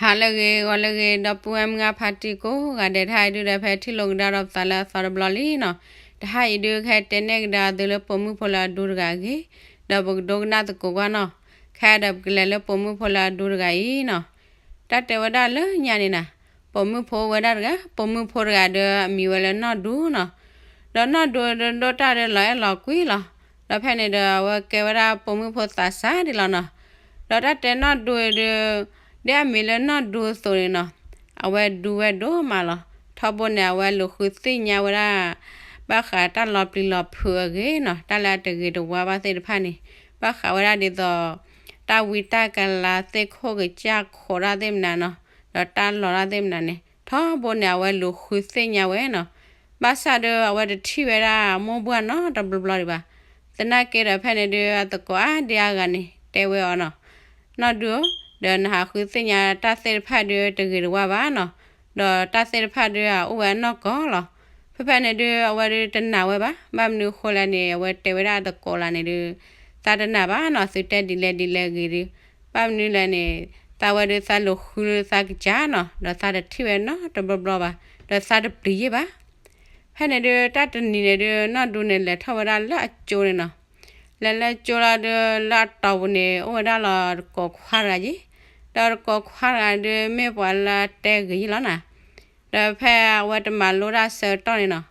ဟါလၢအဂ့ၤ ဂီၤလၢအဂ့ၤ ဒီပုၢ်ဝဲၢ်မုၢ်ဂၢ်ဖါတံၢ်ကိးဂၤဒဲး တဟါအံၤဒုဒီး ဖဲထံၣ်လိာ်ကဒါဒီးပသးလၢအသီတဘျီလံနီၤ, တဟါအံၤဒု ကဟဲတဲနဲၣ်ကဒါသုလၢပိာ်မုၣ်ဖိလၢအဒူတဂၤအဂ့ၢ်, ဒီးပကဒိကနၣ်သကိးကွၢ်နီၤ, ခဲဒီးပကလဲၤလၢပိာ်မုၣ်ဖိလၢအဒူတဂၤအံၤနီၤ. တၢ်တဲဝဲဒၣ်လၢညါန့ၣ်နီၤ, ပိာ်မုၣ်ဖိအိၣ်ဝဲဒၣ်တဂၤ, ပိာ်မုၣ်ဖိတဂၤဒီး အမံၤဝဲလၢနီၢ်ဒူနီၤ. ဒီးနီၢ်ဒူဒီးဒိၣ်တၢ်ဒီးလီၤအဲၣ်လီၤကွံလီၤ. ဒီးဖဲန့ၣ်ဒီး အဝဲကဲဝဲဒၣ်ပိာ်မုၣ်ဖိသးစၢ်ဒံးလီၤနီၤ. ဒီးတၢ်တဲနီၢ်ဒူဒီး ဒ်အမံၤလၢနီၢ်ဒူအသိးန့ၣ်နီၤ, အဝဲဒူဝဲဒိၣ်မးလီၤ. ထီဘိန့ၣ် အဝဲလူၤဃုသ့ၣ်ညါဝဲဒၣ် ဘၣ်ဃးတၢ်လီၤပျံၤလီၤဖုးအဂ့ၢ်နီၤ, တၢ်လၢအတဂ့ၤတဝါဘၣ်သ့ၣ်တဖၣ်န့ၣ်, ဘၣ်ဃးဝဲဒၣ်ဒ်သိး တၢ်ဝံတၢ်ကလၤသ့ၣ်ခိၣ်ကစၢ်ခိးတၢ်သ့ၣ်မနုၤနီၤ, ဒီးတၢ်လီၤတၢ်သ့ၣ်မနုၤန့ၣ် ထီဘိန့ၣ် အဝဲလူၤဃုသ့ၣ်ညါဝဲနီၤ. ဘၣ်ဆၣ်ဒီး အဝဲတထံၣ်ဝဲဒၣ်မိၢ်ပှၢ်နီတဘျီဘျီဒံးဘၣ်. သနာ်က့ဒီး ဖဲန့ၣ်ဒု အသကိးအါဒံအါဂၤန့ၣ် တဲဝဲအီၤနီၤ, နီၢ်ဒူဧၢ, ဒီးနဟးဃုသ့ၣ်ညါတၢ်သ့ၣ်တဖၣ်ဒု တဂ့ၤတဝါဘၣ်နီၤ, ဒီးတၢ်သ့ၣ်တဖၣ်ဒု အအိၣ်ဝဲအနီၢ်ကီၢ်လီၤ. ဖဲဖဲန့ၣ်ဒု အဝဲဒုတနာ်ဝဲဘၣ်. ဘၣ်မနုၤအဃိလဲၣ်န့ၣ် အဝဲတဲဝဲဒၣ်အသကိးလၢန့ၣ်ဒု သးတနာ်ဘၣ်နီၤ, သုတဲဒ်လဲၣ်ဒ်လဲၣ်ဂ့ၤဒု, ဘၣ်မနုၤလဲၣ်န့ၣ် သးဝဲဒုသးလူၤဃုသးကစၢ်နီၤ, ဒီးသးတထံၣ်ဝဲနီတဘျီဘျီဘၣ်, ဒီးသးတပျံၤယဲၢ်ဘၣ်. ဖဲန့ၣ်ဒု တၢ်တနံၤန့ၣ်ဒု နီၢ်ဒူန့ၣ် လဲၤထီၣ်ဝဲဒၣ်လၢအကၠိန့ၣ်နီၤ. လဲၤလၢကၠိလီၤဒု လၢအတီၢ်ပူၤန့ၣ် အိၣ်ဝဲဒၣ်လီၤတကိးခွါတဂၤယ့ၣ်, ဒီးတကိးခွါတဂၤဒု မ့ၢ်ပှၤလၢအတဲဂ့ၤယ့ၣ်လီၤနီၤ. ဒီးဖဲအဝဲတမၤလိတၢ်ဆၢကတီၢ်န့ၣ်နီၤ,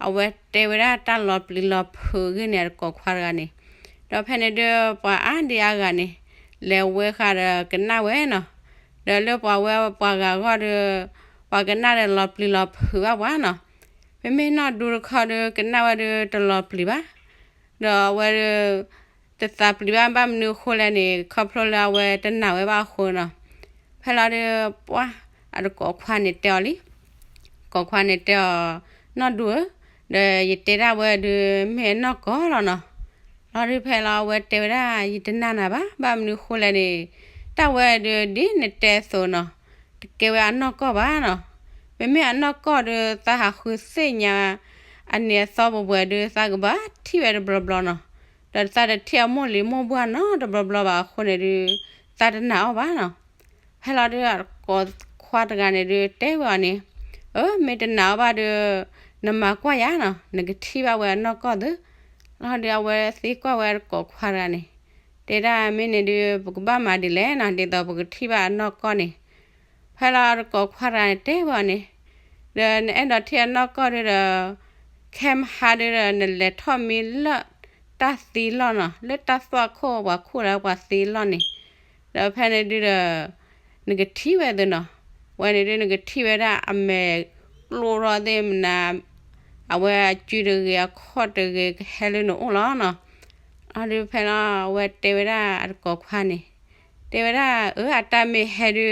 အဝဲတဲဝဲဒၣ်တၢ်လီၤပျံၤလီၤဖုးအဂ့ၢ်န့ၣ် အတကိးခွါတဂၤန့ၣ်. ဒီးဖဲန့ၣ်ဒု ပှၤအါဒံအါဂၤန့ၣ် လဲၤဝဲဃာ်ဒီးကနၣ်ဝဲနီၤ. ဒီးလၢပှၤဝဲပှၤဂၤအဂီၢ်ဒီး ပှၤကနၣ်ဒီးလီၤပျံၤလီၤဖုးဘၣ်ပှၤနီၤ. မ့မ့ၢ်နီၢ်ဒူတခီဒီး ကနၣ်ဝဲဒီးတလီၤပျံၤဘၣ်. ဒီးအဝဲဒီး တသးပျံၤဘၣ် ဘၣ်မနုၤအဃိလဲၣ်န့ၣ် ခီဖျိလၢအဝဲတနာ်ဝဲဘၣ်အဃိနီၤ. ဖဲလီၤဒု ပှၤအတကိးခွါန့ၣ်တဲအီၤလံ, ကိးခွါန့ၣ်တဲအီၤ, နီၢ်ဒူဧၢ, ဒီးယတဲဒၣ်ဝဲဒု မ့ၢ်အနီၢ်ကီၢ်လီၤနီၤ. လီၤဒုဖဲလီၤ အဝဲတဲဝဲဒၣ် ယတနာ်နၤဘၣ်, ဘၣ်မနုၤအဃိလဲၣ်န့ၣ် တၢ်ဝဲဒု ဒ်နတဲအသိးနီၤ, တကဲဝဲအနီၢ်ကီၢ်ဘၣ်နီၤ. မ့မ့ၢ်အနီၢ်ကီၢ်ဒီး သးဟးဃုသ့ၣ်ညါ အန့ၣ်အသီပှဲၤပှဲၤဒီး သးကဘၣ်ထံၣ်ဝဲတဘျီဘျီနီၤ. ဒီးသးတထံၣ်အမိၢ်လံၤမိၢ်ပှၢ်နီတဘျီဘျီဘၣ်အဃိန့ၣ်ဒု သးတနာ်အီၤဘၣ်နီၤ. ဖဲလီၤဒု အတကိးခွါတဂၤန့ၣ်ဒု တဲဝဲအီၤန့ၣ်, အၢ မ့ၢ်တနာ်အီၤဘၣ်ဒီး နမၤကွၢ်ယၤနီၤ, နကထံၣ်ဘၣ်ဝဲအနီၢ်ကီၢ်သု. လီၤဒုအဝဲသံကွၢ်ဝဲအတကိးခွါတဂၤန့ၣ်, တဲဒၣ်မ့ၢ်န့ၣ်ဒု ပကဘၣ်မၤဒ်လဲၣ်နီၤ, ဒ်သိးပကထံၣ်ဘၣ်အနီၢ်ကီၢ်န့ၣ်. ဖဲလီၤအတကိးခွါတဂၤန့ၣ်တဲဝဲအီၤန့ၣ်, ဒီးနအဲၣ်ဒိးထံၣ်အနီၢ်ကီၢ်ဒုဒီး ခဲမဟါဒုဒီး နလဲၤထီၣ်မံလၢတၢ်သံလီၢ်နီၤ, လၢတၢ်သွၣ်ခိၣ်ပှၤခူၣ်လၢပှၤသံလီၢ်န့ၣ်. ဒီးဖဲန့ၣ်ဒုဒီး နကထံၣ်ဝဲသုနီၤ, ဝဲန့ၣ်ဒု နကထံၣ်ဝဲဒၣ်အမဲာ်ကျိထီၣ်သ့ၣ်မနၤ, အဝဲအစုတဂ့ၤ အခီၣ်တဂ့ၤ ကဟဲလၢနအိၣ်လီၤနီၤ. လီၤဒုဖဲလီၤ အဝဲတဲဝဲဒၣ်အတကိးခွါန့ၣ်, တဲဝဲဒၣ် အၢ အတၢ်မ့ၢ်ဟဲဒု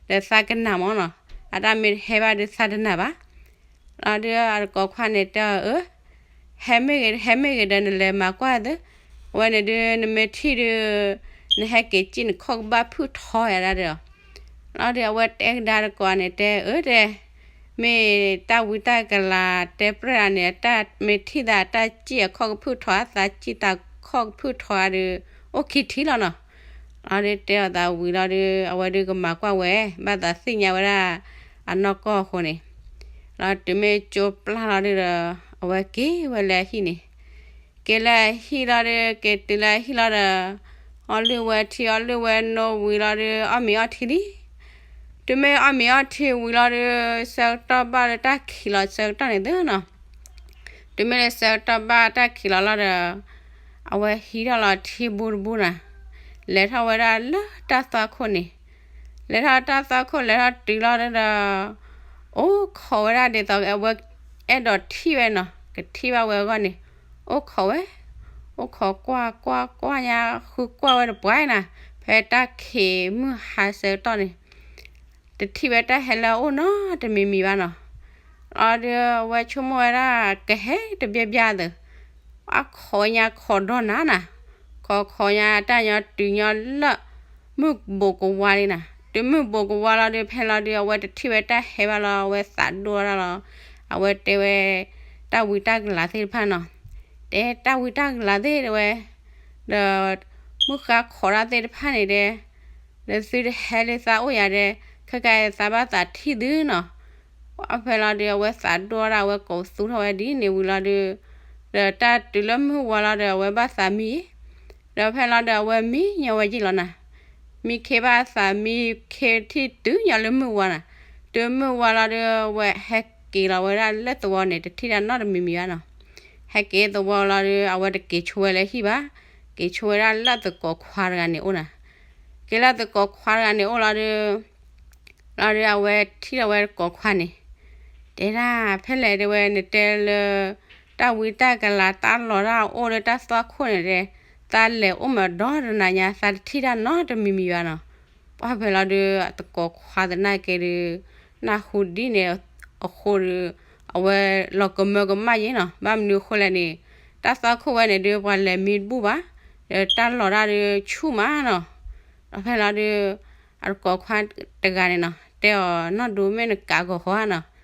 ဒီးသးကနာ်မးနီၤ, အတၢ်မ့ၢ်တဟဲဘၣ်ဒု သးတနာ်ဘၣ်. လီၤဒုအတကိးခွါန့ၣ်တဲအီၤ အၢ ဟဲမ့ၢ်ဂ့ၤ ဟဲမ့ၢ်ဂ့ၤဒီး နလဲၤမၤကွၢ်သု, အဝဲန့ၣ်ဒု နမ့ၢ်ထံၣ်ဒု နဟဲက့ၤစံၣ် နခီၣ်ကဘၣ်ဖုၣ်ထီယၤဒၣ်ဒီး. လီၤဒုအဝဲတဲကဒါတကိးန့ၣ်တဲ အၢ တဲ မ့ၢ်တၢ်ဝံတၢ်ကလၤတဲပြဲၢ်အန့ၣ် တၢ်မ့ၢ်ထံၣ်သးတၢ်စံၣ်အခီၣ်ကဖုၣ်ထီ သးစံၣ်သးခီၣ်ကဖုၣ်ထီဒု အိၣ်ခံထံၣ်လီၤနီၤ. လီၤဒုတဲအီၤသးဝံၤလီၤဒု အဝဲဒုကမၤကွၢ်ဝဲ ဘၣ်သးသ့ၣ်ညါဝဲဒၣ်အနီၢ်ကီၢ်အဃိန့ၣ်. လီၤတုၤမ့ၢ်ကၠိပျၢ်လီၤဒုဒီး အဝဲက့ၤဝဲလၢအဟံၣ်န့ၣ်, က့ၤလၢအဟံၣ်လီၤဒု က့ၤတုၤလၢအဟံၣ်လီၤဒီး အီလုၢ်ဝဲထံ အီလုၢ်ဝဲနိဝံၤလီၤဒု အီၣ်မ့ၤအီထံလံ. တုၤမ့ၢ်အီၣ်မ့ၤအီထံဝံၤလီၤဒု ဆၢကတီၢ်ဘၣ်လၢတၢ်ခံးလီၤဆၢကတီၢ်န့ၣ်သုနီၤ. တုၤမ့ၢ်လၢဆၢကတီၢ်ဘၣ်တၢ်ခံးလီၤလီၤဒီး အဝဲဟံးထီၣ်လီၤထံဘူတဘူနီၤ, လဲၤထီၣ်ဝဲဒၣ်လၢတၢ်သွၣ်ခိၣ်န့ၣ်, လဲၤထီၣ်တၢ်သွၣ်ခိၣ် လဲၤထီၣ်တုၤလီၤဒီး အိၣ်ခိးဝဲဒၣ်ဒ်သိး အဝဲအဲၣ်ဒိးထံၣ်ဝဲနီၤ, ကထံၣ်ဘၣ်ဝဲအဂီၢ်န့ၣ် အိၣ်ခိးဝဲ, အိၣ်ခိးကွၢ်ကွၢ်ကွၢ်ညါ ဃုကွၢ်ဝဲတပှၢ်နၤ, ဖဲတၢ်ခံးမုၢ်ဟါဆၢကတီၢ်န့ၣ် တထံၣ်ဝဲတၢ်ဟဲလၢအအိၣ်နီတမံၤမံၤဘၣ်နီၤ. လီၤဒုအဝဲဆိကမိၣ်ဝဲဒၣ်ကဟဲတဘျဲဘျဲသု, အခိးညါခိးဒီးနၤနၤ, ခိးခိးညါတၢ်ညီတုၤညီလၢ မုၢ်ဘူးကဝါလံနၤ, တုၤမုၢ်ဘူးကဝါလီၤဒု ဖဲလီၤဒု အဝဲတထံၣ်ဝဲတၢ်ဟဲဘၣ်လီၤ အဝဲသးဒိၣ်ဒၣ်လီၤ. အဝဲတဲဝဲ တၢ်ဝံတၢ်ကလၤသ့ၣ်တဖၣ်နီၤ, တဲတၢ်ဝံတၢ်ကလၤသ့ၣ်တဲဝဲ, ဒီး မုၢ်ဃါခိးတၢ်သ့ၣ်တဖၣ်န့ၣ်ဒဲ ဒီးသုတဟဲလၢသးအိၣ်ယၤဒဲ ခဲကနံၣ်အံၤသးဘၣ်သးထံၣ်သုနီၤ. ပှၢ်ဖဲလီၤဒုး အဝဲသးဒိၣ်ဒၣ် အဝဲကိးသူထီၣ်ဝဲဒ်န့ၣ်ဝံၤလီၤဒုး, ဒီးတၢ်တုၤလၢမုၢ်ဝါလီၤဒီး အဝဲဘၣ်သးမံ, ဒီးဖဲလီၤဒုး အဝဲမံညီဝဲယ့ၢ်လီၤနၤ. မံခ့ဘၣ်သးမံခ့ထံၣ်တုၤညီလၢမုၢ်ဝါနၤ. တုၤမုၢ်ဝါလီၤဒုး အဝဲဟဲက့ၤလီၤဝဲဒၣ်လၢသဝီန့ၣ် တထံၣ်တၢ်နီတမံၤမံၤဘၣ်နီၤ. ဟဲက့ၤသဝီလီၤဒုး အဝဲတက့ၤဆိဝဲလၢဟံၣ်ဘၣ်, က့ၤဆိဝဲဒၣ်လၢသကိးခွါတဂၤန့ၣ်အိၣ်နၤ. က့ၤလၢသကိးခွါတဂၤန့ၣ်အိၣ်လီၤဒုး လီၤဒုး အဝဲထံၣ်လီၤဝဲသကိးခွါန့ၣ်, တဲဒၣ်ဖဲလဲၣ်တဲဝဲ နတဲလၢ တၢ်ဝံတၢ်ကလၤတၢ်လီၤတၢ်အိၣ်လၢတၢ်သွၣ်ခိၣ်န့ၣ်တဲ, သးလဲၤအိၣ်မးဒီတနၤညါ သးတထံၣ်တၢ်နီတမံၤမံၤဘၣ်နီၤ. ပှၢ်ဖဲလီၤဒုး သကိးခွါသနာ်က့ဒုး နၢ်ဟူဒ်န့ၣ်အဃိဒုး အဝဲလီၤကမၢကမၣ်ယ့ၢ်နီၤ. ဘၣ်မနုၤအဃိလဲၣ်န့ၣ် တၢ်သွၣ်ခိၣ်ဝဲန့ၣ်ဒုး ပှၤလဲၤမံတဘူၣ်ဘၣ်, ဒီးတၢ်လီၤတၢ်ဒုးဆူၣ်မးနီၤ. ဒီးဖဲလီၤဒုး အသကိးခွါတဂၤန့ၣ်နီၤ တဲအီၤ နီၢ်ဒူ မ့ၢ်နကးဂီၤဃီဧါနီၤ.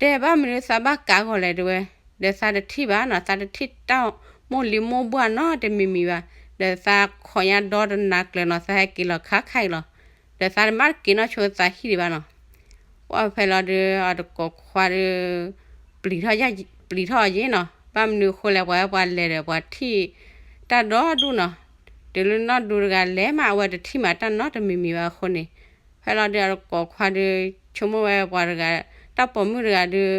တဲဘၣ်မနုၤသးဘၣ်ကးဂီၤလဲၣ်တဲဝဲ, ဒီးသးတထံၣ်ဘၣ်နီၤ, သးတထံၣ်တၢ်မိၢ်လံၤမိၢ်ပှၢ်နီတမံၤမံၤဘၣ်, ဒီးသးခိးညါဒီတနၤကျၢၤနီၤ, သးဟဲက့ၤလီၤခါခါအံၤလီၤ. ဒီးသးတမ့ၢ်က့ၤနီၣ်ဆိသးဟံၣ်ဒံးဘၣ်နီၤ. ပှၢ်ဖဲလီၤဒုး အသကိးခွါဒုး ပျံၤထီၣ်ယ ပျံၤထီၣ်ယ့ၢ်နီၤ. ဘၣ်မနုၤအဃိလဲၣ် ပှၤဝဲပှၤလဲၤဒီးပှၤထံၣ်တၢ်ဒီဒူၣ်နီၤ. တုၤလၢနီၢ်ဒူတဂၤလဲၤမး အဝဲတထံၣ်မးတၢ်နီတမံၤမံၤဘၣ်အဃိန့ၣ်, ဖဲလီၤဒုး အသကိးခွါဒုး ဆိကမိၣ်ဝဲပှၤတဂၤ တၢ်ပိာ်မုၣ်တဂၤဒုး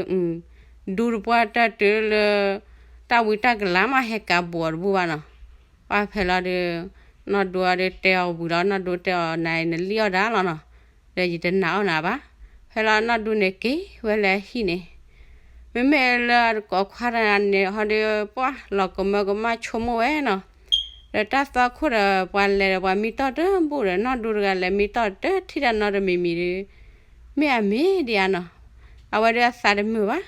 ဒူတပှၢ်တၢ်တုၤလၢ တၢ်ဝံတၢ်ကလၤမး ဟဲကးဘူးအီၤတဘူၣ်ဘၣ်နီၤ. ပှၢ်ဖဲလီၤဒုး နီၢ်ဒူအီၤဒုးတဲအီၤဝံၤလီၤ, နီၢ်ဒူတဲအီၤ နၤနလံၣ်အီၣ်ဒၣ်လီၤနီၤ, ဒီးယတနာ်အီၣ်နၤဘၣ်. ဖဲလီၤနီၢ်ဒူန့ၣ်က့ၤဝဲလၢဟံၣ်န့ၣ် မ့မ့ၢ်လၢအသကိးခွါတဂၤန့ၣ်ဟီဒုး ပှၢ်လီၤကမၢကမၣ်ဆိကမိၣ်ဝဲနီၤ. ဒီးတၢ်သွၣ်ခိၣ်ဒီးပှၤလဲၤဒီးပှၤမံတီၢ်တဘူၣ်ဒီး နီၢ်ဒူတဂၤလဲၤမံတီၢ် တထံၣ်တၢ်နီတမံၤမံၤဒုး မ့ၢ်အမ့ၢ်ဒံးဧါနီၤ. အဝဲဒုးအသးတမုာ်ဘၣ်.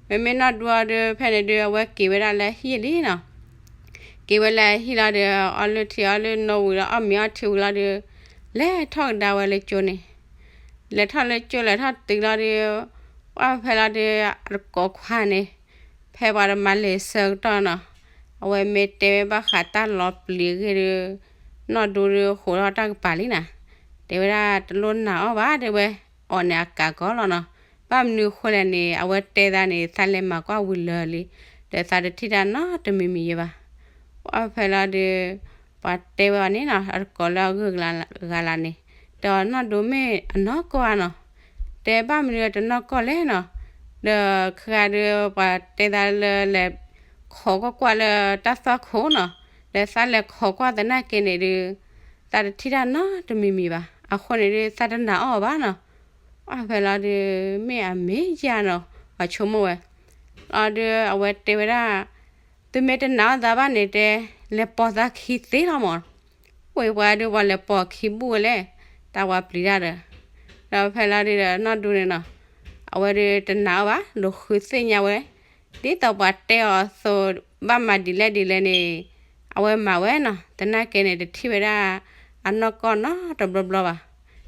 မ့မ့ၢ်နီၢ်ဒူအီၤဒုး ဖဲန့ၣ်ဒုး အဝဲက့ၤဝဲဒၣ်လၢဟံၣ်လံနီၤ. က့ၤဝဲလၢဟံၣ်လီၤဒီး အီလုၢ်ထံအီလုၢ်နိဝံၤလီၤ အီၣ်မ့ၤအီထံဝံၤလီၤဒုး လဲၤထီၣ်ကဒါဝဲလၢကၠိန့ၣ်, လဲၤထီၣ်လၢကၠိလဲၤထီၣ်တုၤလီၤဒုး ပှၢ်ဖဲလီၤဒုး အသကိးခွါန့ၣ် ဖဲပှၤတမၤလ့ၤဆၢကတီၢ်နီၤ, အဝဲမ့ၢ်တဲဝဲဘၣ်ဃးတၢ်လီၤပျံၤအဂ့ၢ်ဒုး နီၢ်ဒူဒုးဃိးထီၣ်တၢ်ကပၤလံနီၤ. တဲဝဲဒၣ်တလိၣ်နာ်အီၤဘၣ်တဲဝဲ, အီၤန့ၣ်အကးကီးလီၤနီၤ. ဘၣ်မနုၤအဃိလဲၣ်န့ၣ် အဝဲတဲသးန့ၣ် သးလဲၤမၤကွၢ်ဝံၤလၢာ်လံ, ဒီးသးတထံၣ်တၢ်နီတမံၤမံၤယဲဘၣ်. ပှၢ်ဖဲလီၤဒုး ပှၤတဲဝဲအီၤန့ၣ်နီၤ အသကိးလၢအဂုၤအဂၤလၢ်န့ၣ်, တဲအီၤနီၢ်ဒူမ့ၢ်အနီၢ်ကီၢ်ဧါနီၤ. တဲဘၣ်မနုၤတနီၢ်ကီၢ်လဲၣ်နီၤ. ဒီးခဲဂၤဒုး ပှၤတဲသးလၢလဲၤခိးကွၢ်ကွၢ်လၢတၢ်သွၣ်ခိၣ်နီၤ, ဒီးသးလဲၤခိးကွၢ်သနာ်က့န့ၣ်ဒုး သးတထံၣ်တၢ်နီတမံၤမံၤဘၣ်. အဃိန့ၣ်ဒုး သးတနာ်အီၤဘၣ်နီၤ. ပှၢ်ဖဲလီၤဒုး မ့ၢ်အမ့ၢ်ယၤနီၤ ပှၤဆိကမိၣ်ဝဲ. လီၤဒုး အဝဲတဲဝဲဒၣ် သုမ့ၢ်တနာ်အီၤသးဘၣ်န့ၣ်တဲ လဲၤပိာ်သးခံသ့လီၤမး. ဝဲပှၤဒုးပှၤလဲၤပိာ်ခံဘူၣ်ဝဲလဲၣ်, တၢ်ဝဲပျံၤတၢ်ဒီး, ဒီးဖဲလီၤဒုးဒီးနီၢ်ဒူန့ၣ်နီၤ, အဝဲဒုးတနာ်အီၤဘၣ် ဒိးဃုသ့ၣ်ညါဝဲ, ဒ်သိးပှၤတဲအီၤအသိး ဘၣ်မၤဒ်လဲၣ်ဒ်လဲၣ်န့ၣ် အဝဲမၤဝဲနီၤ. သနာ်က့န့ၣ် တထံၣ်ဝဲဒၣ်အနီၢ်ကီၢ်နီတဘျီဘျီဘၣ်.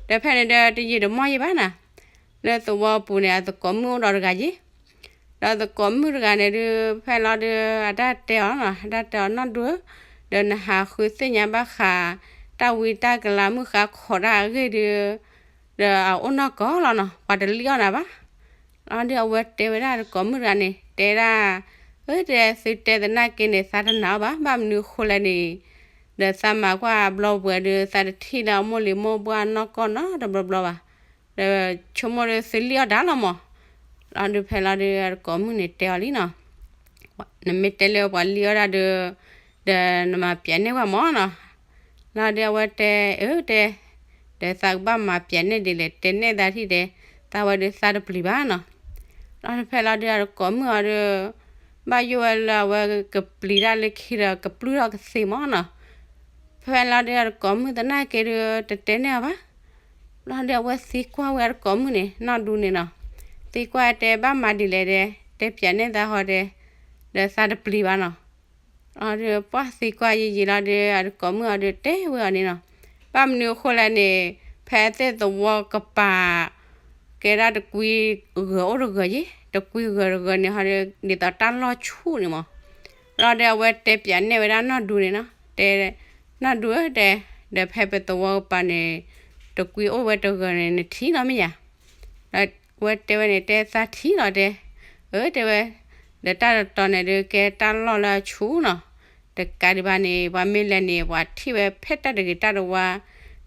ဒီးဖဲန့ၣ်ဒီးတယံာ်တမီၢ်ယံၤဘၣ်နီၤ, လၢသဝီပူၤန့ၣ် အသကိးမုၣ်အိၣ်ဒီးတဂၤယံၤ ဒီးသကိးမုၣ်တဂၤန့ၣ်ဒုး ဖဲလီၤဒုး အတၢ်တဲအီၤနီၤ, အတၢ်တဲအီၤနီၢ်ဒူဧၢ, ဒီးနဟးဃုသ့ၣ်ညါဘၣ်ဃး တၢ်ဝံတၢ်ကလၤမုၣ်ဃါခိးတၢ်အဂ့ၢ်ဒုး, ဒီးအအိၣ်နီၢ်ကီၢ်လီၤနီၤ, ပှၤတလံၣ်အီၣ်နၤဘၣ်. လီၤဒုးအဝဲတဲဝဲဒၣ်သကိးမုၣ်တဂၤန့ၣ် တဲဒၣ်, အၢ တဲသုတဲသနာ်က့န့ၣ် သးတနာ်အီၤဘၣ်, ဘၣ်မနုၤအဃိလဲၣ်န့ၣ် ဒီးသးမၤကွၢ်ဘျီပှဲၤဒုး သးတထံၣ်လၢအမိၢ်လံၤမိၢ်ပှၢ်နီၢ်ကီၢ်နီတဘျီဘျီဘၣ်. ဒီးဆိကမိၣ်ဒုးသုလံၣ်အီၣ်ဒၣ်လီၤမး. လီၤဒုးဖဲလီၤဒုး အသကိးမုၣ်န့ၣ်တဲအီၤလံနီၤ, နမ့ၢ်တဲလၢပှၤလံၣ်အီၣ်ဒၣ်ဒုး, ဒီးနမၤပျဲးန့ၢ်ဝဲမးနီၤ. လီၤဒုးအဝဲတဲ အၢ တဲ, ဒီးသးကဘၣ်မၤပျဲးန့ၢ်ဒ်လဲၣ် တဲန့ၢ်သးထံၣ်တဲ, သးဝဲဒုးသးတပျံၤဘၣ်နီၤ. လီၤဒုးဖဲလီၤဒုးအသကိးမုၣ်အီၤဒုး ဘၣ်ယိၣ်ဝဲလၢအဝဲကပျံၤတၢ်လၢခံဒီး ကပျုၢ်ထီၣ်ကသ့မးနီၤ. ဖဲလီၤဒုးအသကိးမုၣ်သနာ်က့ဒုး တတဲန့ၢ်အီၤဘၣ်. လီၤဒုးအဝဲသံကွၢ်ဝဲအသကိးမုၣ်န့ၣ် နီၢ်ဒူန့ၣ်နီၤ, သံကွၢ်တဲဘၣ်မၤဒ်လဲၣ်တဲ, တဲပျဲးန့ၢ်သးဃီတဲ, ဒီးသးတပျံၤဘၣ်နီၤ. လီၤဒုးပှၢ်သံကွၢ်ယံာ်ယံာ်လီၤဒုး အသကိးမုၣ်အီၤဒုးတဲဝဲအီၤန့ၣ်နီၤ, ဘၣ်မနုၤအဃိလဲၣ်န့ၣ် ဖဲသ့ၣ်သဝီကပၤ ကဲဒၣ်တကွံဂၤအိၣ်တဂၤယ့ၤ, တကွံဂၤတဂၤန့ၣ်ဟီဒုး ဒ်သိးတၢ်လီၢ်ဆူၣ်န့ၣ်မး. လီၤဒုးအဝဲတဲပျဲးန့ၢ်ဝဲဒၣ်နီၢ်ဒူန့ၣ်နီၤ, တဲ, နီၢ်ဒူဧၢတဲ, ဒီးဖဲပသဝီကပၤန့ၣ် တကွံအိၣ်ဝဲတဂၤန့ၣ် နထံၣ်နီတမ့ၢ်ဧါ. ဒီးဝဲတဲဝဲန့ၣ် တဲသးထံၣ်လီၤတဲ, အၢ တဲဝဲ, ဒီးတၢ်တတီၤန့ၣ်ဒုးကဲတၢ်လီၢ်လၢအဆူၣ်နီၤ, တကးဒံးဘၣ်န့ၣ် ပှၤမ့ၢ်လဲၤန့ၣ် ပှၤထံၣ်ဝဲဖဲတၢ်တဂ့ၤတၢ်တဝါ, ဒ်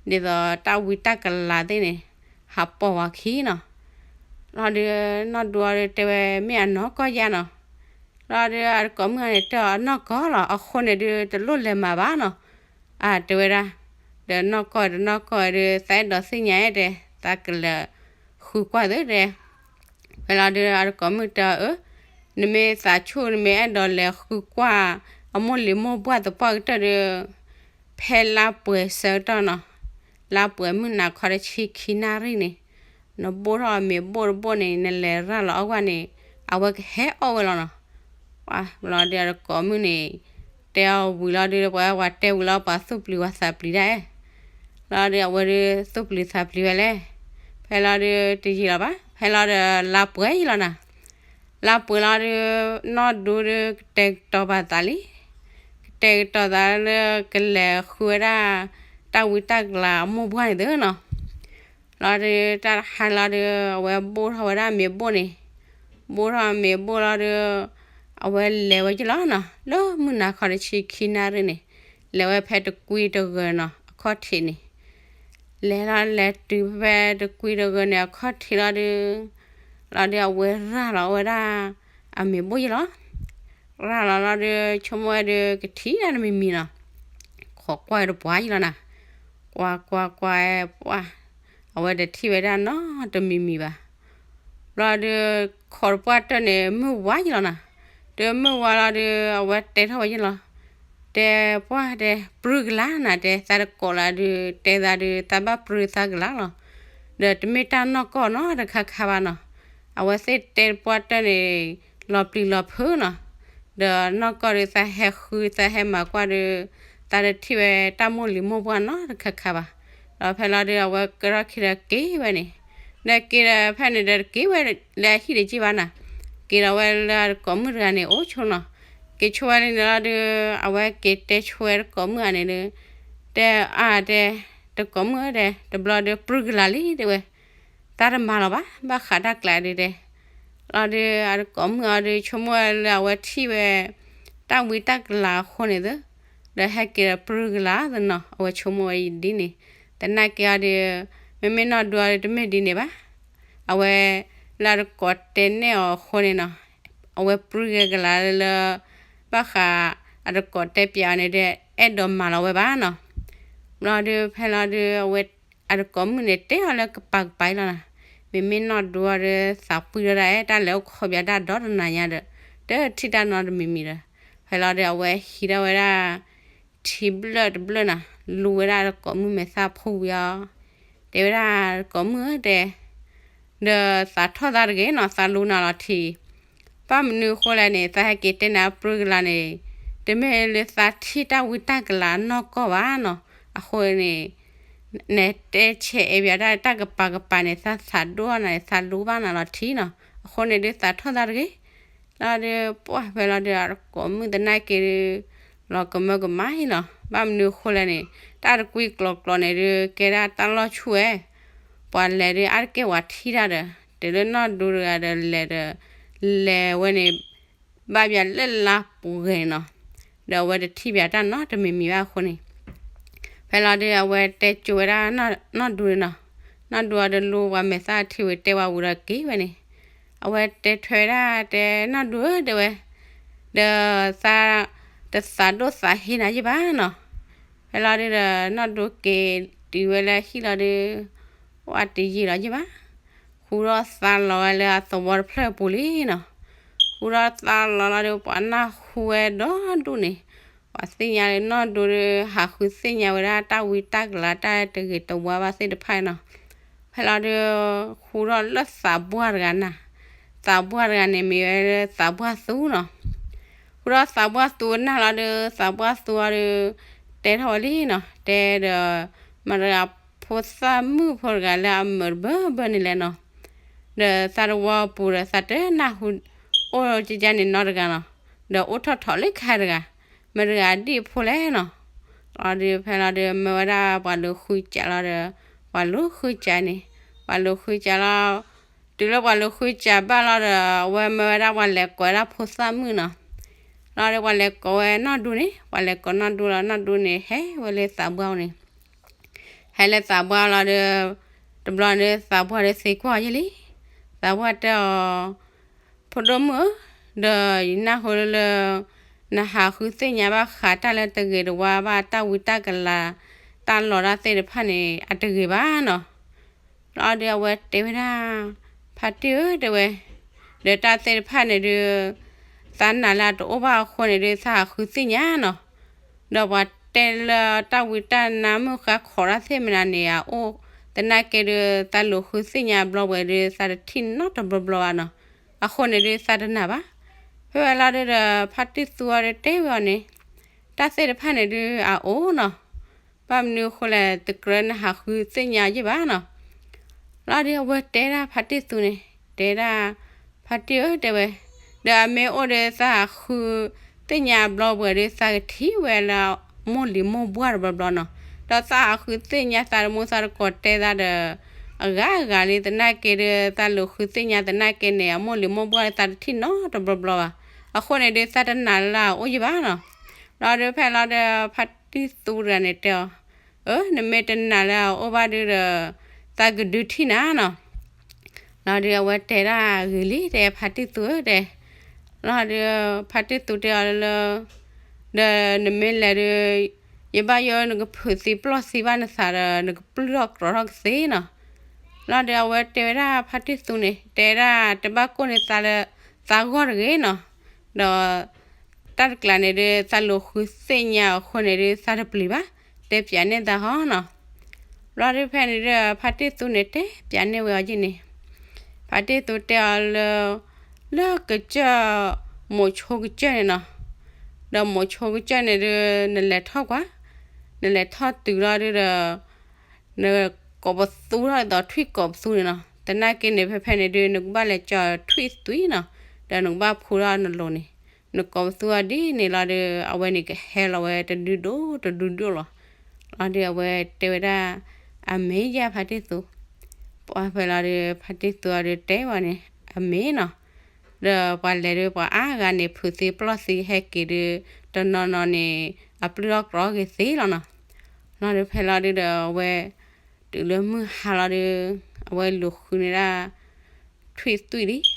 သိးတၢ်ဝံတၢ်ကလၤသ့ၣ်န့ၣ် ဟးပိာ်ဝဲခံနီၤ. လီၤဒုး နီၢ်ဒူအီၤဒုးတဲဝဲ မ့ၢ်အနီၢ်ကီၢ်ယါနီၤ. လီၤဒုး အတကိးမုၣ်န့ၣ် တဲအီၤ အနီၢ်ကီၢ်လီၤ, အဃိန့ၣ်ဒုး တလိၣ်လဲၤမၤဘၣ်နီၤ, အတဲဝဲဒၣ်. ဒီးနီၢ်ကီၢ်တနီၢ်ကီၢ်ဒုး သးအဲၣ်ဒိးသ့ၣ်ညါအဲၣ်တဲ, သးကလဲၤဃုကွၢ်သ့တဲ. ဖဲလီၤဒုး အတကိးမုၣ်တဲအီၤ အၢ, နမ့ၢ်သးဆူၣ် နမ့ၢ်အဲၣ်ဒိးလဲၤဃုကွၢ် အမိၢ်လံၤမိၢ်ပှၢ်သပှၢ်ကတၢၢ်ဒီး ဖဲလါပှဲၤဆၢကတီၢ်နီၤ, လါပှဲၤမုၢ်နၤခီတဆံခံနၣ်ရံၣ်န့ၣ်, နဘိၣ်ထီၣ်မ့ၤဘိၣ်တဘိၣ်န့ၣ် နလဲၤရၤလီၤအီၣ်ကွၢ်န့ၣ် အဝဲကဟဲအီၣ်ဝဲလီၤနီၤ. ပှၤလီၤဒုး အတကိးမုၣ်န့ၣ် တဲအီၤဝံၤလီၤဒုး ပှၤဝဲတဲဝံၤလီၤ ပှၤသူၣ်ပျံၤဝဲသးပျံၤဒၣ်အဲၣ်. လီၤဒုးအဝဲဒုးသူၣ်ပျံၤသးပျံၤဝဲလဲၣ်. ဖဲလီၤဒုးတယံာ်လီၤဘၣ်, ဖဲလီၤဒီးလါပှဲၤယံာ်လီၤနီၤ. လါပှဲၤလီၤဒုး နီၢ်ဒူဒုးကတဲာ်ကတီၤပာ်သးလံ. ကတဲာ်ကတီၤသးလၢကလဲၤဃုဝဲဒၣ် တၢ်ဝံတၢ်ကလၤအမိၢ်ပှၢ်န့ၣ်သ့နီၤ. လီၤဒုး တၢ်တဟါလီၤဒုး အဝဲဘိၣ်ထီၣ်ဝဲဒၣ်မ့ၤဘိၣ်န့ၣ်, ဘိၣ်ထီၣ်မ့ၤဘိၣ်လီၤဒုး အဝဲလဲၤဝဲယံၤလီၤနီၤ, လၢမုၢ်နၤခီတဆံခံနၣ်ရံၣ်န့ၣ်, လဲၤဝဲဖဲတကွံတဂၤနီၤ အခီၣ်ထံးန့ၣ်, လဲၤလီၤလဲၤတုၤဖဲတကွံတဂၤန့ၣ် အခီၣ်ထံးလီၤဒုး, လီၤဒုးအဝဲရၤလီၤဝဲဒၣ် အမ့ၤဘိၣ်ယံၤလီၤ. ရၤလီၤလီၤဒုး ဆိကမိၣ်ဝဲဒုး ကထံၣ်တၢ်တမံၤမံၤနီၤ, ခိးကွၢ်တပှၢ်ယံၤလီၤနီၤ. ကွၢ်ကွၢ်ကွၢ် ပှၢ်, အဝဲတထံၣ်ဝဲဒၣ်နီတမံၤမံၤဘၣ်. ဘျီဒုး ခိးတပှၢ်တၢၢ်န့ၣ် မုၢ်ဝါယံၤလီၤနီၤ. ဒုးမုၢ်ဝါလီၤဒုး အဝဲတဲထီၣ်ဝဲယံၤလီၤ. တဲပှၢ်တဲ ပြူၢ်ကလာ်နၤတဲ သးတကိးလၢဒုး တဲသးဒုး သးဘၣ်ပြူၢ်သးကလာ်လီၤ. ဒီးတမ့ၢ်တၢ်နီၢ်ကီၢ်နီတခါခါဘၣ်နီၤ. အဝဲသ့ၣ်တဲတပှၢ်တၢၢ်န့ၣ် လီၤပျံၤလီၤဖုးနီၤ. ဒီးနီၢ်ကီၢ်ဒုး သးဟဲဃုသးဟဲမၤကွၢ်ဒုး သးတထံၣ်ဝဲတၢ်မိၢ်လံၤမိၢ်ပှၢ်နီတခါခါဘၣ်. ဒီးဖဲလီၤဒုး အဝဲကဲထီၣ်ခံဒီးက့ၤဝဲန့ၣ်, ဒီးက့ၤဒီးဖဲန့ၣ်ဒီးတက့ၤဝဲ လၢအဟံၣ်တက့ၢ်ဘၣ်နီၤ. က့ၤဒီးဝဲလၢအတကိးမုၣ်တဂၤန့ၣ် အိၣ်ဆိနီၤ. က့ၤဆိဝဲလံန့ၣ်လီၤဒုး အဝဲက့ၤတဲဆိဝဲတကိးမုၣ်ဧါန့ၣ်ဒုး, တဲအါတဲ, တကိးမုၣ်ဧၢတဲ တဘျီဒုးပြူၢ်ကလာ်လံတဲဝဲ, သးတမၤလီၤဘၣ် ဘၣ်ဃးတၢ်ကျးဒုးတဲ. လီၤဒုး အတကိးမုၣ်အီၤဒုး ဆိကမိၣ်ဝဲလၢအဝဲထံၣ်ဝဲ တၢ်ဝံတၢ်ကလၤအဃိန့ၣ်သ့, ဒီးဟဲက့ၤဒီးပြူၢ်ကလာ်သနီၤ အဝဲဆိကမိၣ်ဝဲဒ်န့ၣ်. သနာ်က့အီၤဒုး မ့မ့ၢ်နီၢ်ဒူအီၤဒုး တမ့ၢ်ဒ်န့ၣ်ဘၣ်. အဝဲ လၢအတကိးတဲနဲၣ်အီၤအဃိန့ၣ်နီၤ, အဝဲပြူၢ်က့ၤကလာ်လၢ ဘၣ်ဃး အတကိးတဲပျးအီၤန့ၣ်ဒီး အဲၣ်ဒိးမၤလီၤဝဲဘၣ်နီၤ. ဘျီဒုး ဖဲလီၤဒုး အဝဲ အတကိးမုၣ်န့ၣ် တဲအီၤလၢကပၤကပၤအံၤလီၤနီၤ. မ့မ့ၢ်နီၢ်ဒူအီၤဒီး သးပှံၢ်ထီၣ်ဒၣ်အဲၣ် တၢ်လဲၤအိၣ်ခိးပၠးတၢ်ဒီတနၤညါဒီး တထံၣ်တၢ်နီတမံၤမံၤဒီး, ဖဲလီၤဒုး အဝဲဟံးထီၣ်ဝဲဒၣ် ထံဘျၢၣ်တဘျၢၣ်နီၤ, လူဝဲဒၣ်တကိးမုၣ်မဲာ်သၣ်ဖှူဝံၤအီၤ, တဲဝဲဒၣ်တကိးမုၣ်ဧၢတဲ, ဒီးသးထီၣ်သးတဂ့ၤနီၤ, သးလူနၤလီၤထံး. ဘၣ်မနုၤအဃိလဲၣ်န့ၣ် သးဟဲက့ၤတဲနၤပြူၢ်ကလာ်န့ၣ်, တမ့ၢ်လၢသးထံၣ်တၢ်ဝံတၢ်ကလၤနီၢ်ကီၢ်ဘၣ်နီၤ. အဃိန့ၣ် နတဲဆဲးအဲးပၠးတၢ် တၢ်ကပၤကပၤန့ၣ် သးသးဒိၣ်နၤန့ၣ် သးလူဘၣ်နၤလီၤထံးနီၤ. အဃိန့ၣ်ဒုးသးထီၣ်သးတဂ့ၤ. လီၤဒုး ပှၢ်ဖဲလီၤဒုး အတကိးမုၣ်သနာ်က့ဒုး လီၤကမၢကမၣ်အံၤလီၤ. ဘၣ်မနုၤအဃိလဲၣ်န့ၣ် တၢ်တကွံကျိၤကျိၤန့ၣ်ဒုး ကဲဒၣ်တၢ်လီၢ်ဆူၣ်ဝဲ, ပှၤလဲၤဒုးအါတက့ၢ်ဝဲထံၣ်တၢ်ဒီး တုၤလၢနီၢ်ဒူတဂၤဒီးလဲၤဒီး လဲၤဝဲန့ၣ် ဘၣ်ပၠးလၢလါပူၤဂဲၤနီၤ, ဒီးအဝဲတထံၣ်ပၠးတၢ်နီတမံၤမံၤဘၣ်အဃိန့ၣ် ဖဲလီၤဒုး အဝဲတဲကၠိဝဲဒၣ်နီၢ်ဒူန့ၣ်နီၤ. နီၢ်ဒူအီၤဒီးလူပှၤမဲာ်သၣ်ထံဝံၤတဲဝဲဝံၤဒီးက့ၤဝဲန့ၣ်, အဝဲတဲထွဲဝဲဒၣ်တဲ နီၢ်ဒူဧၢ တဲဝဲ, ဒီးသး တသးဒိၣ်သးဟ့နၤယ့ၢ်ဘၣ်နီၤ. ဖဲလီၤဒုးဒီး နီၢ်ဒူက့ၤတုၤဝဲလၢဟံၣ်လီၤဒုး ဝဲတယံာ်လီၤယ့ၢ်ဘၣ်. ဃူထီၣ်သါလီၤဝဲလၢအသဝီတဖျၢၣ်ပူၤလံနီၤ. ဃူထီၣ်သါလီၤလီၤဒီး ပှၤနၢ်ဟူဝဲဒီဒူၣ်န့ၣ်, ပှၤသ့ၣ်ညါလၢနီၢ်ဒူဒီး ဟးဃုသ့ၣ်ညါဝဲဒၣ်တၢ်ဝံတၢ်ကလၤတၢ်တဂ့ၤတဝါဘၣ်သ့ၣ်တဖၣ်နီၤ. ဖဲလီၤဒုး ဃူထီၣ်လၢသးပှၢ်တဂၤနၤ, သးပှၢ်တဂၤန့ၣ်မ့ၢ်ဝဲလၢသးပှၢ်သူနီၤ. ဃူထီၣ်သးပှၢ်သူနၢ်လီၤဒီး သးပှၢ်သူအီၤဒီး တဲထီၣ်ဝဲလံနီၤ, တဲဒီး မတၤတဂၤဖိသၣ်မုၣ်ဖိတဂၤလၢအမုာ်တဘၢဘၢန့ၣ်လဲၣ်နီၤ. ဒီးသးတဝီပူၤဒီး သးတနၢ်ဟူအိၣ်ကကန့ၣ်နီတဂၤနီၤ, ဒီးအိၣ်ထီၣ်ထီၣ်လၢခါတဂၤ, မတၤတဂၤဒ်အဖိလဲၣ်နီၤ. လီၤဒုး ဖဲလီၤဒုး မၢဝဲဒၣ်ပှၤဒုးဃုကးလီၤဒီး ပှၤလူၤဃုစးန့ၣ်, ပှၤလူၤဃုစးလီၤ, တုၤလၢပှၤလူၤဃုစးဘၣ်လီၤဒီး အဝဲမၢဝဲဒၣ်ပှၤလဲၤကိးဝဲဒၣ်ဖိသၣ်မုၣ်နီၤ. လီၤဒီးပှၤလဲၤကိးဝဲနီၢ်ဒူန့ၣ်, ပှၤလဲၤကိးနီၢ်ဒူလီၤ, နီၢ်ဒူန့ၣ် ဟဲဝဲလၢသးပှၢ်န့ၣ် ဟဲလၢသးပှၢ်လီၤဒီး တဘျီန့ၣ်သးပှၢ်ဒီးသံကွၢ်ယဲလံ, သးပှၢ်တဲအီၤ, ဖိဒိၣ်မုၣ်ဧၢ, ဒီးယနၢ်ဟူလၢ နဟးဃုသ့ၣ်ညါဘၣ်ဃးတၢ်လၢတဂ့ၤတဝါဘၣ် တၢ်ဝံတၢ်ကလၤ တၢ်လီၤတၢ်သ့ၣ်တဖၣ်န့ၣ် အတဂ့ၤဘၣ်နီၤ. လီၤဒီးအဝဲတဲဝဲဒၣ်, ဖါတံၢ်ဧၢ တဲဝဲ, ဒီးတၢ်သ့ၣ်တဖၣ်န့ၣ်ဒုး သးနာ်လၢအတအိၣ်ဘၣ်အဃိန့ၣ်ဒုး သးဟးဃုသ့ၣ်ညါနီၤ. ဒီးပှၤတဲလၢတၢ်ဝံတၢ်နါမုၣ်ဃါခိးတၢ်သ့ၣ်မနုၤန့ၣ် အအိၣ်သနာ်က့ဒုး သးလူၤဃုသ့ၣ်ညါဘျီဝဲဒုး သးတထံၣ်နီတဘျီဘျီဘၣ်နီၤ. အဃိန့ၣ်ဒုးသးတနာ်ဘၣ်. ဖဲဝဲလီၤဒုးဒီး ဖါတံၢ်သူအီၤဒီးတဲဝဲအီၤန့ၣ်, တၢ်သ့ၣ်တဖၣ်န့ၣ်ဒုးအအိၣ်နီၤ. ဘၣ်မနုၤအဃိလဲၣ် တကြၢးနဟးဃုသ့ၣ်ညါယဲၢ်ဘၣ်နီၤ. လီၤဒီးအဝဲတဲဒၣ်ဖါတံၢ်သူန့ၣ်, တဲဒၣ်, ဖါတံၢ်ဧၢ တဲဝဲ, ဒီးအမ့ၢ်အိၣ်ဒီးသးဟးဃုသ့ၣ်ညါဘျီဝဲဒုး သးကထံၣ်ဝဲလၢအမိၢ်လံၤမိၢ်ဘှၢ်တဘျီဘျီနီၤ. ဒီးသးဟးဃုသ့ၣ်ညါသးတမူသးတကိးတဲသးဒီး အဂၤအဂၤလံသနာ်က့ဒုး သးလူၤဃုသ့ၣ်ညါသနာ်က့န့ၣ် အမိၢ်လံၤမိၢ်ဘှၢ်သးတထံၣ်နီတဘျီဘျီဘၣ်. အဃိန့ၣ်ဒုး သးတနာ်လၢအအိၣ်ယဲၢ်ဘၣ်နီၤ. လီၤဒုးဖဲလီၤဒီး ဖါတံၢ်သူတဂၤန့ၣ်တဲအီၤ, အၢ နမ့ၢ်တနာ်လၢအအိၣ်ဘၣ်ဒုးဒီး သးကဒုးထံၣ်နၤနီၤ. လီၤဒုးအဝဲတဲဒၣ်ဂ့ၤလံ တဲဖါတံၢ်သူဧၢ တဲ. လီၤဒုး ဖါတံၢ်သူတဲအီၤလၢ ဒီးနမ့ၢ်လဲၤဒုး ယဘၣ်ယိၣ်နကဖုးသံပျီၢ်သံဘၣ်နသးဒီး နကပျုၢ်ထီၣ်ကြီထီၣ်ကသ့နီၤ. လီၤဒုးအဝဲတဲဝဲဒၣ်ဖါတံၢ်သူန့ၣ် တဲဒၣ် တဘၣ်ကိၢ်န့ၢ်သးလၢ သးဂီၢ်တဂ့ၤနီၤ. ဒီး တၢ်တကျးန့ၣ်ဒုး သးလူၤဃုသ့ၣ်ညါအဃိန့ၣ်ဒုး သးတပျံၤဘၣ်, တဲပၠးန့ၢ်သးဟီနီၤ. လီၤဒုးဖဲန့ၣ်ဒုး ဖါတံၢ်သူန့ၣ်တဲပၠးန့ၢ်ဝဲအီၤယဲၢ်န့ၣ်, ဖါတံၢ်သူတဲအီၤလၢ လၢကစၢၢ် မိၤဆိကစၢၢ်န့ၣ်နီၤ. ဒီးမိၤဆိကစၢၢ်န့ၣ်ဒုး နလဲၤထီၣ်ကွၢ်, နလဲၤထီၣ်တုၤလီၤဒုးဒီး နကိးပသူထီၣ်ဒ်သိးထွံၣ်ကိးပသူန့ၣ်နီၤ. သနာ်က့န့ၣ် ဖဲဖဲန့ၣ်ဒုး နကဘၣ်လဲၤကၠီထွံၣ်သွံၣ်နီၤ, ဒီးနကဘၣ်ဖူထီၣ်နလိၤန့ၣ်, နကိးပသူအီၤဒ်န့ၣ်လီၤဒီး အဝဲန့ၣ်ကဟဲလီၤဝဲတဒုဒိၣ်တဒုဒိၣ်လီၤ. လီၤဒုးအဝဲတဲဝဲဒၣ် အမ့ၢ်ယဲၢ်ဖါတံၢ်သူ, ပှၤဖဲလီၤဒုး ဖါတံၢ်သူအီၤဒုးတဲဝဲန့ၣ် အမ့ၢ်နီၤ. ဒီးပှၤလဲၤဒုးပှၤအါဂၤန့ၣ် ဖုးသံပျီၢ်သံဟဲက့ၤဒုး တနီၤနီၤန့ၣ် အပျုၢ်ထီၣ်ကြီဂ့ၤသ့လီၤနီၤ. လီၤဒုးဖဲလီၤဒုးဒီးအဝဲ တုၤလၢမုၢ်ဟါလီၤဒုး အဝဲလူၤဃုန့ၢ်ဒၣ် ထွံၣ်သွံၣ်လံ.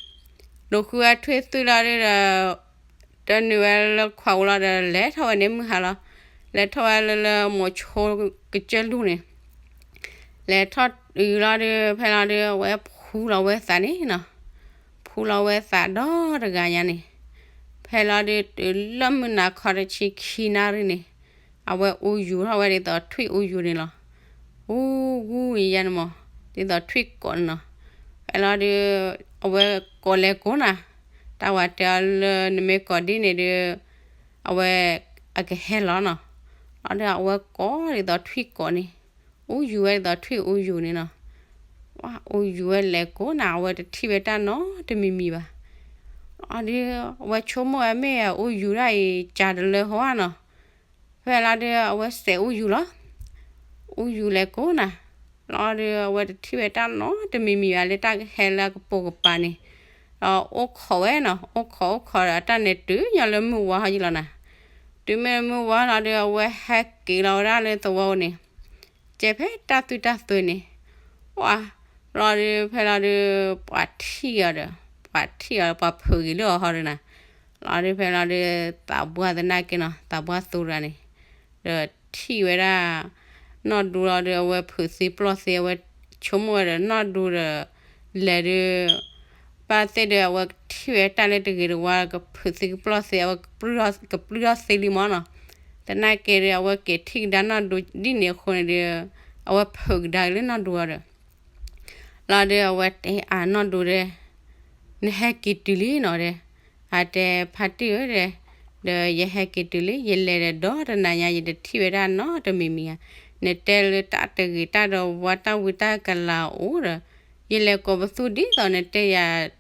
လူၤဃုဝဲထွံၣ်သွံၣ်လီၤဒုးဒီး တနုာ်ဝဲလၢခွးအူလီၤဒီး လဲၤထီၣ်ဝဲန့ၣ်မုၢ်ဟါလီၤ. လဲၤထီၣ်ဝဲလၢလၢမိၤဆိကစၢၢ်လူၢ်န့ၣ် လဲၤထီၣ်တုၤလီၤဒုး ဖဲလီၤဒုး အဝဲဖူလီၤဝဲသးန့ၣ်နီၤ. ဖူလီၤဝဲသးဒီတဂၤညါန့ၣ်, ဖဲလီၤဒုး တုၤလၢမုၢ်နၤခီတဆံခံနၣ်ရံၣ်န့ၣ်, အဝဲအူယူၤထီၣ်ဝဲဒ်သိးထွံၣ်အူယူၤန့ၣ်လီၤ. အူဂူယဲန့ၣ်မး, ဒ်သိးထွံၣ်ကိးန့ၣ်နီၤ. ဖဲလီၤဒုး အဝဲကိးလဲၤကိးနၤ, တၢ်ဝဲတဲအီၤလၢနမ့ၢ်ကိးဒ်န့ၣ်ဒုး အဝဲအကဟဲလီၤနီၤ. လီၤဒုးအဝဲကိးဒ်သိးထွံၣ်ကိးန့ၣ်, အူယူၤဝဲဒ်သိးထွံၣ်အူယူၤန့ၣ်နီၤ. အူယူၤဝဲလဲၤကိးနၤ အဝဲတထံၣ်ဝဲတၢ်နီတမံၤမံၤဘၣ်. လီၤဒုး အဝဲဆိကမိၣ်ဝဲမ့ၢ်အူယူၤဒၣ်အံၤ ကးတလၢဟီဧါနီၤ. ဖဲလီၤဒုး အဝဲစဲးအူယူၤလီၤ. အူယူၤလဲၤကိးနၤ, လီၤဒုး အဝဲတထံၣ်ဝဲတၢ်နီတမံၤမံၤဘၣ်လၢတၢ်ကဟဲလၢအကပိာ်ကပၤန့ၣ်, ဒီးအိၣ်ခိးဝဲနီၤ, အိၣ်ခိးအိၣ်ခိးဒီးတၢ်န့ၣ်တုၤညီလၢမုၢ်ဝါဟီယံလီၤနၤ. တုၤမ့ၢ်မုၢ်ဝါလီၤဒုး အဝဲဟဲက့ၤလီၤဝဲဒၣ်လၢသဝီန့ၣ်, ကဲဖဲတၢ်သွံၣ်တၢ်သွံၣ်န့ၣ်, ဝါ, လီၤဒုး ဖဲလီၤဒုး ပှၤထံၣ်အီၤဒီး ပှၤထံၣ်အီၤ ပှၤဖုးဂ့ၤလၢအီၤဟီဒုးနၤ. လီၤဒုး ဖဲလီၤဒုး သးပှၢ်သနာ်က့နီၤ သးပှၢ်သူတဂၤန့ၣ်, ဒီးထံၣ်ဝဲဒၣ် နီၢ်ဒူလီၤဒုး အဝဲဖုးသံပျီၢ်သံ အဝဲဆိကမိၣ်ဝဲဒီးနီၢ်ဒူဒီး လဲၤဒုး ဘၣ်သ့ၣ်ဒီး အဝဲထံၣ်ဝဲတၢ်လၢတဂ့ၤတဝါ ကဖုးသံကပျီၢ်သံ အဝဲကပျုၢ်ထီၣ်သံလံမၢ်နီၤ. သနာ်က့ဒီး အဝဲက့ၤထံၣ်ကဒါနီၢ်ဒူဒ်န့ၣ်အဃိန့ၣ်ဒီး အဝဲဖုးကဒါက့ၤလၢနီၢ်ဒူအီၤဒီး လီၤဒုး အဝဲတဲအနီၢ်ဒူဒီး နဟဲက့ၤတုၤလံနီၤဒီး အတဲဖါတံၢ်ဧၢဒီး ဒီးယဟဲက့ၤတုၤလံ ယလဲၤဒီးဒီတနၤညါ ယတထံၣ်ဝဲဒၣ်နီတမံၤမံၤဧါ. နတဲလၢတၢ်တဂ့ၤတၢ်ဒီးဝါ တၢ်ဝံတၢ်ကလၤအိၣ်ဒီး ယလဲၤကိးပသူဒ်သိးနတဲယၤ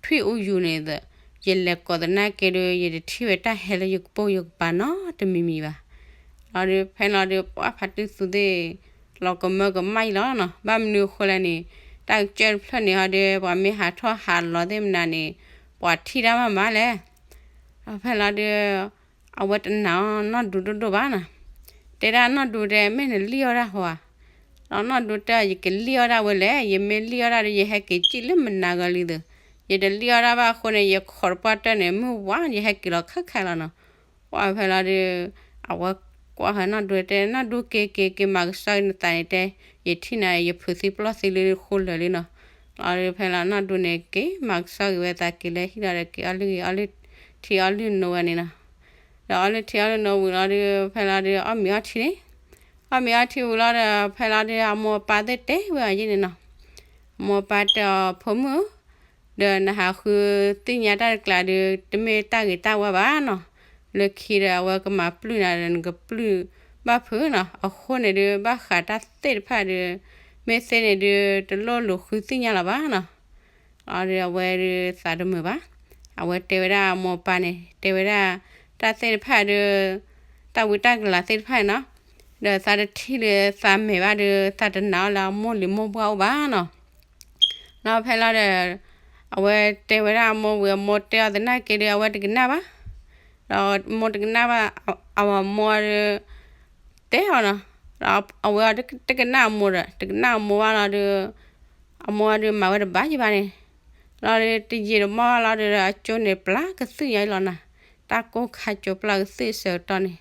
ထွံၣ်အူယူၤန့ၣ်ဒီး ယလဲၤကိးသနာ်က့ဒီး ယတထံၣ်ဝဲတၢ်ဟဲလၢယကပိာ်ယကပၤနီတမံၤမံၤဘၣ်. လီၤဒုး ဖဲလီၤဒုး ပှၤဖါတံၢ်သူသ့ၣ် လီၤကမၢကမၣ်အံၤလီၤနီၤ. ဘၣ်မနုၤအဃိလဲၣ်န့ၣ်, တၢ်ကစၢၢ်တဖျၢၣ်န့ၣ်ဟီဒီး ပှၤမ့ၢ်ဟးထီၣ်ဟးလီၤသ့ၣ်မနၤန့ၣ်, ပှၤထံၣ်တၢ်မးမးလဲၣ်. ဒီးဖဲလီၤဒီး အဝဲတနာ်အီၤနီၢ်ဒူဒိၣ်ဒိၣ်ဘၣ်နီၤ. တဲဒၣ်နီၢ်ဒူတဲ မ့ၢ်နလံၣ်အီၣ်ဒၣ်ဟီဧါ. ဒီးနီၢ်ဒူတဲအီၤ ယကလံၣ်အီၣ်ဒၣ်ဝဲလဲၣ်, ယမ့ၢ်လံၣ်အီၣ်ဒၣ်ဒီး ယဟဲက့ၤစံၣ်လၢမနၤဂီၤလံသု. ယတလံၣ်အီၣ်ဒၣ်ဘၣ်အဃိန့ၣ် ယခိးတပှၢ်တၢၢ်န့ၣ် မုၢ်ဝါ ယဟဲက့ၤလီၤခါခါလီၤနီၤ. ပှၢ်ဖဲလီၤဒီး အဝဲကွၢ်ဃီနီၢ်ဒူတဲ နီၢ်ဒူက့ၤက့ၤက့ၤ မၤကဆှီက့ၤနသးန့ၣ်တဲ, ယထံၣ်နၤ ယဖုးသံပျီၢ်သံလၢဃိလၢာ်လံနီၤ. လီၤဒီးဖဲလီၤနီၢ်ဒူန့ၣ်က့ၤမၤကဆှီက့ၤဝဲသးက့ၤလၢဟံၣ်လီၤဒီး က့ၤအီၣ်လုၢ်ဂ့ၤအီလုၢ်ထံအီလုၢ်နိဝဲန့ၣ်နီၤ. ဒီးအီလုၢ်ထံအီလုၢ်နိဝံၤလီၤဒီး ဖဲလီၤဒီးအီၣ်မ့ၤအီထံန့ၣ်, အီၣ်မ့ၤအီထံဝံၤလီၤဒီး ဖဲလီၤဒီးအမိၢ်အပၢ်သ့ၣ်တဲဝဲအီၤယဲန့ၣ်နီၤ. အမိၢ်အပၢ်တဲအီၤ ဖိမုၣ်ဧၢ, ဒီးနဟးဃုသ့ၣ်ညါတၢ်တကျးဒီး တမ့ၢ်တၢ်ဂ့ၤတၢ်ဝါဘၣ်နီၤ. လၢခံဒီးအဝဲကမၤပျုၢ်နၤဒီး နကပျုၢ်ဘၣ်ဖုးနီၤ. အဃိန့ၣ်ဒီး ဘၣ်ဃးတၢ်သ့ၣ်တဖၣ်ဒီး မ့ၢ်သ့န့ၣ်ဒီး တလိၣ်လူၤဃုသ့ၣ်ညါလၢၤဘၣ်နီၤ. အဒီးအဝဲဒီးသးတမုာ်ဘၣ်. အဝဲတဲဝဲဒၣ်အမိၢ်အပၢ်န့ၣ် တဲဝဲဒၣ် တၢ်သ့ၣ်တဖၣ်ဒီး တၢ်ဝံတၢ်ကလၤသ့ၣ်တဖၣ်န့ၣ်နီၤ, ဒီးသးတထံၣ်လၢသးမဲာ်ဘၣ်ဒီး သးတနာ်အီၤလၢအမိၢ်လံၤမိၢ်ပှၢ်အိၣ်ဘၣ်နီၤ. လီၤဖဲလီၤဒီး အဝဲတဲဝဲဒၣ်အမိၢ်ဝံၤ အမိၢ်တဲအီၤသနာ်က့ဒီး အဝဲတကနၣ်ဘၣ်. ဒီးမိၢ်တကနၣ်ဘၣ် အဝဲမိၢ်ဒီး တဲအီၤနီၤ. ဒီးအဝဲတကနၣ်အမိၢ်ဒီး တကနၣ်အမိၢ်ဘၣ်လီၤဒီး အမိၢ်ဒီးမၤဝဲတဘၣ်ယံၤဘၣ်န့ၣ်, လီၤဒီးတယံာ်တမီၢ်လီၤဒီး အကၠိန့ၣ်ပျၢ်ကသံၣ်ညါအံၤလီၤနီၤ. တၢ်ကိၢ်ခါကၠိပျၢ်ကသံၣ်အဆၢကတီၢ်န့ၣ်,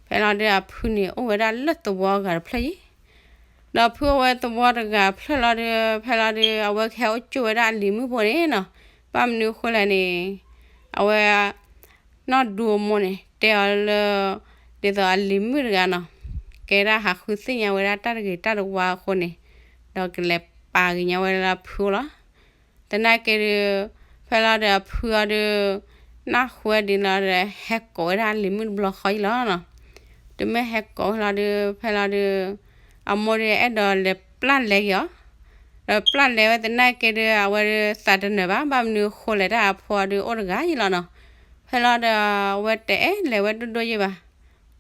ဖဲလီၤဒီးအဖုန့ၣ်အိၣ်ဝဲဒၣ်လၢသဝီအဂၤတဖျၢၣ်ယံၤ. ဒီးဖုအိၣ်ဝဲသဝီတဂၤတဖျၢၣ်လီၤဒီး ဖဲလီၤဒီး အဝဲကဟဲအိၣ်ကၠိဝဲဒၣ်အလံၤမုၣ်ဖိန့ၣ်နီၤ. ဘၣ်မနုၤအဃိလဲၣ်န့ၣ်, အဝဲ နီၢ်ဒူအမိၢ်န့ၣ် တဲအီၤလၢ ဒ်သိးအလံၤမုၣ်တဂၤနီၤ, ကဲဒၣ်ဟးဃုသ့ၣ်ညါဝဲဒၣ်တၢ်တဂ့ၤတၢ်တဝါအဃိန့ၣ်, ဒီးကလဲၤပာ်က့ၤညါဝဲဒၣ်လၢအဖုလီၤ. သနာ်က့ဒီး ဖဲလီၤဒီးအဖုအီၤဒီး နၢ်ဟူဝဲဒ်န့ၣ်လီၤဒီး ဟဲကိးဝဲဒၣ်လံၤမုၣ်တဘျီဃီအံၤလီၤနီၤ. တုၤမ့ၢ်ဟဲကိးလီၤဒီး ဖဲလီၤဒီး အမိၢ်ဒီးအဲၣ်ဒိးလဲၤပျၢ်လဲၤက့ၤအီၤ, ဒီးပျၢ်လဲၤဝဲသနာ်က့ဒီး အဝဲဒီးသးတနၢၤဘၣ်, ဘၣ်မနုၤအဃိလဲၣ် တၢ်အဖိအီၤဒီးအိၣ်တဂၤယံၤလီၤနီၤ. ဖဲလီၤဒီး အဝဲတအဲၣ်လဲၤဝဲဒိၣ်ဒိၣ်ယံၤဘၣ်.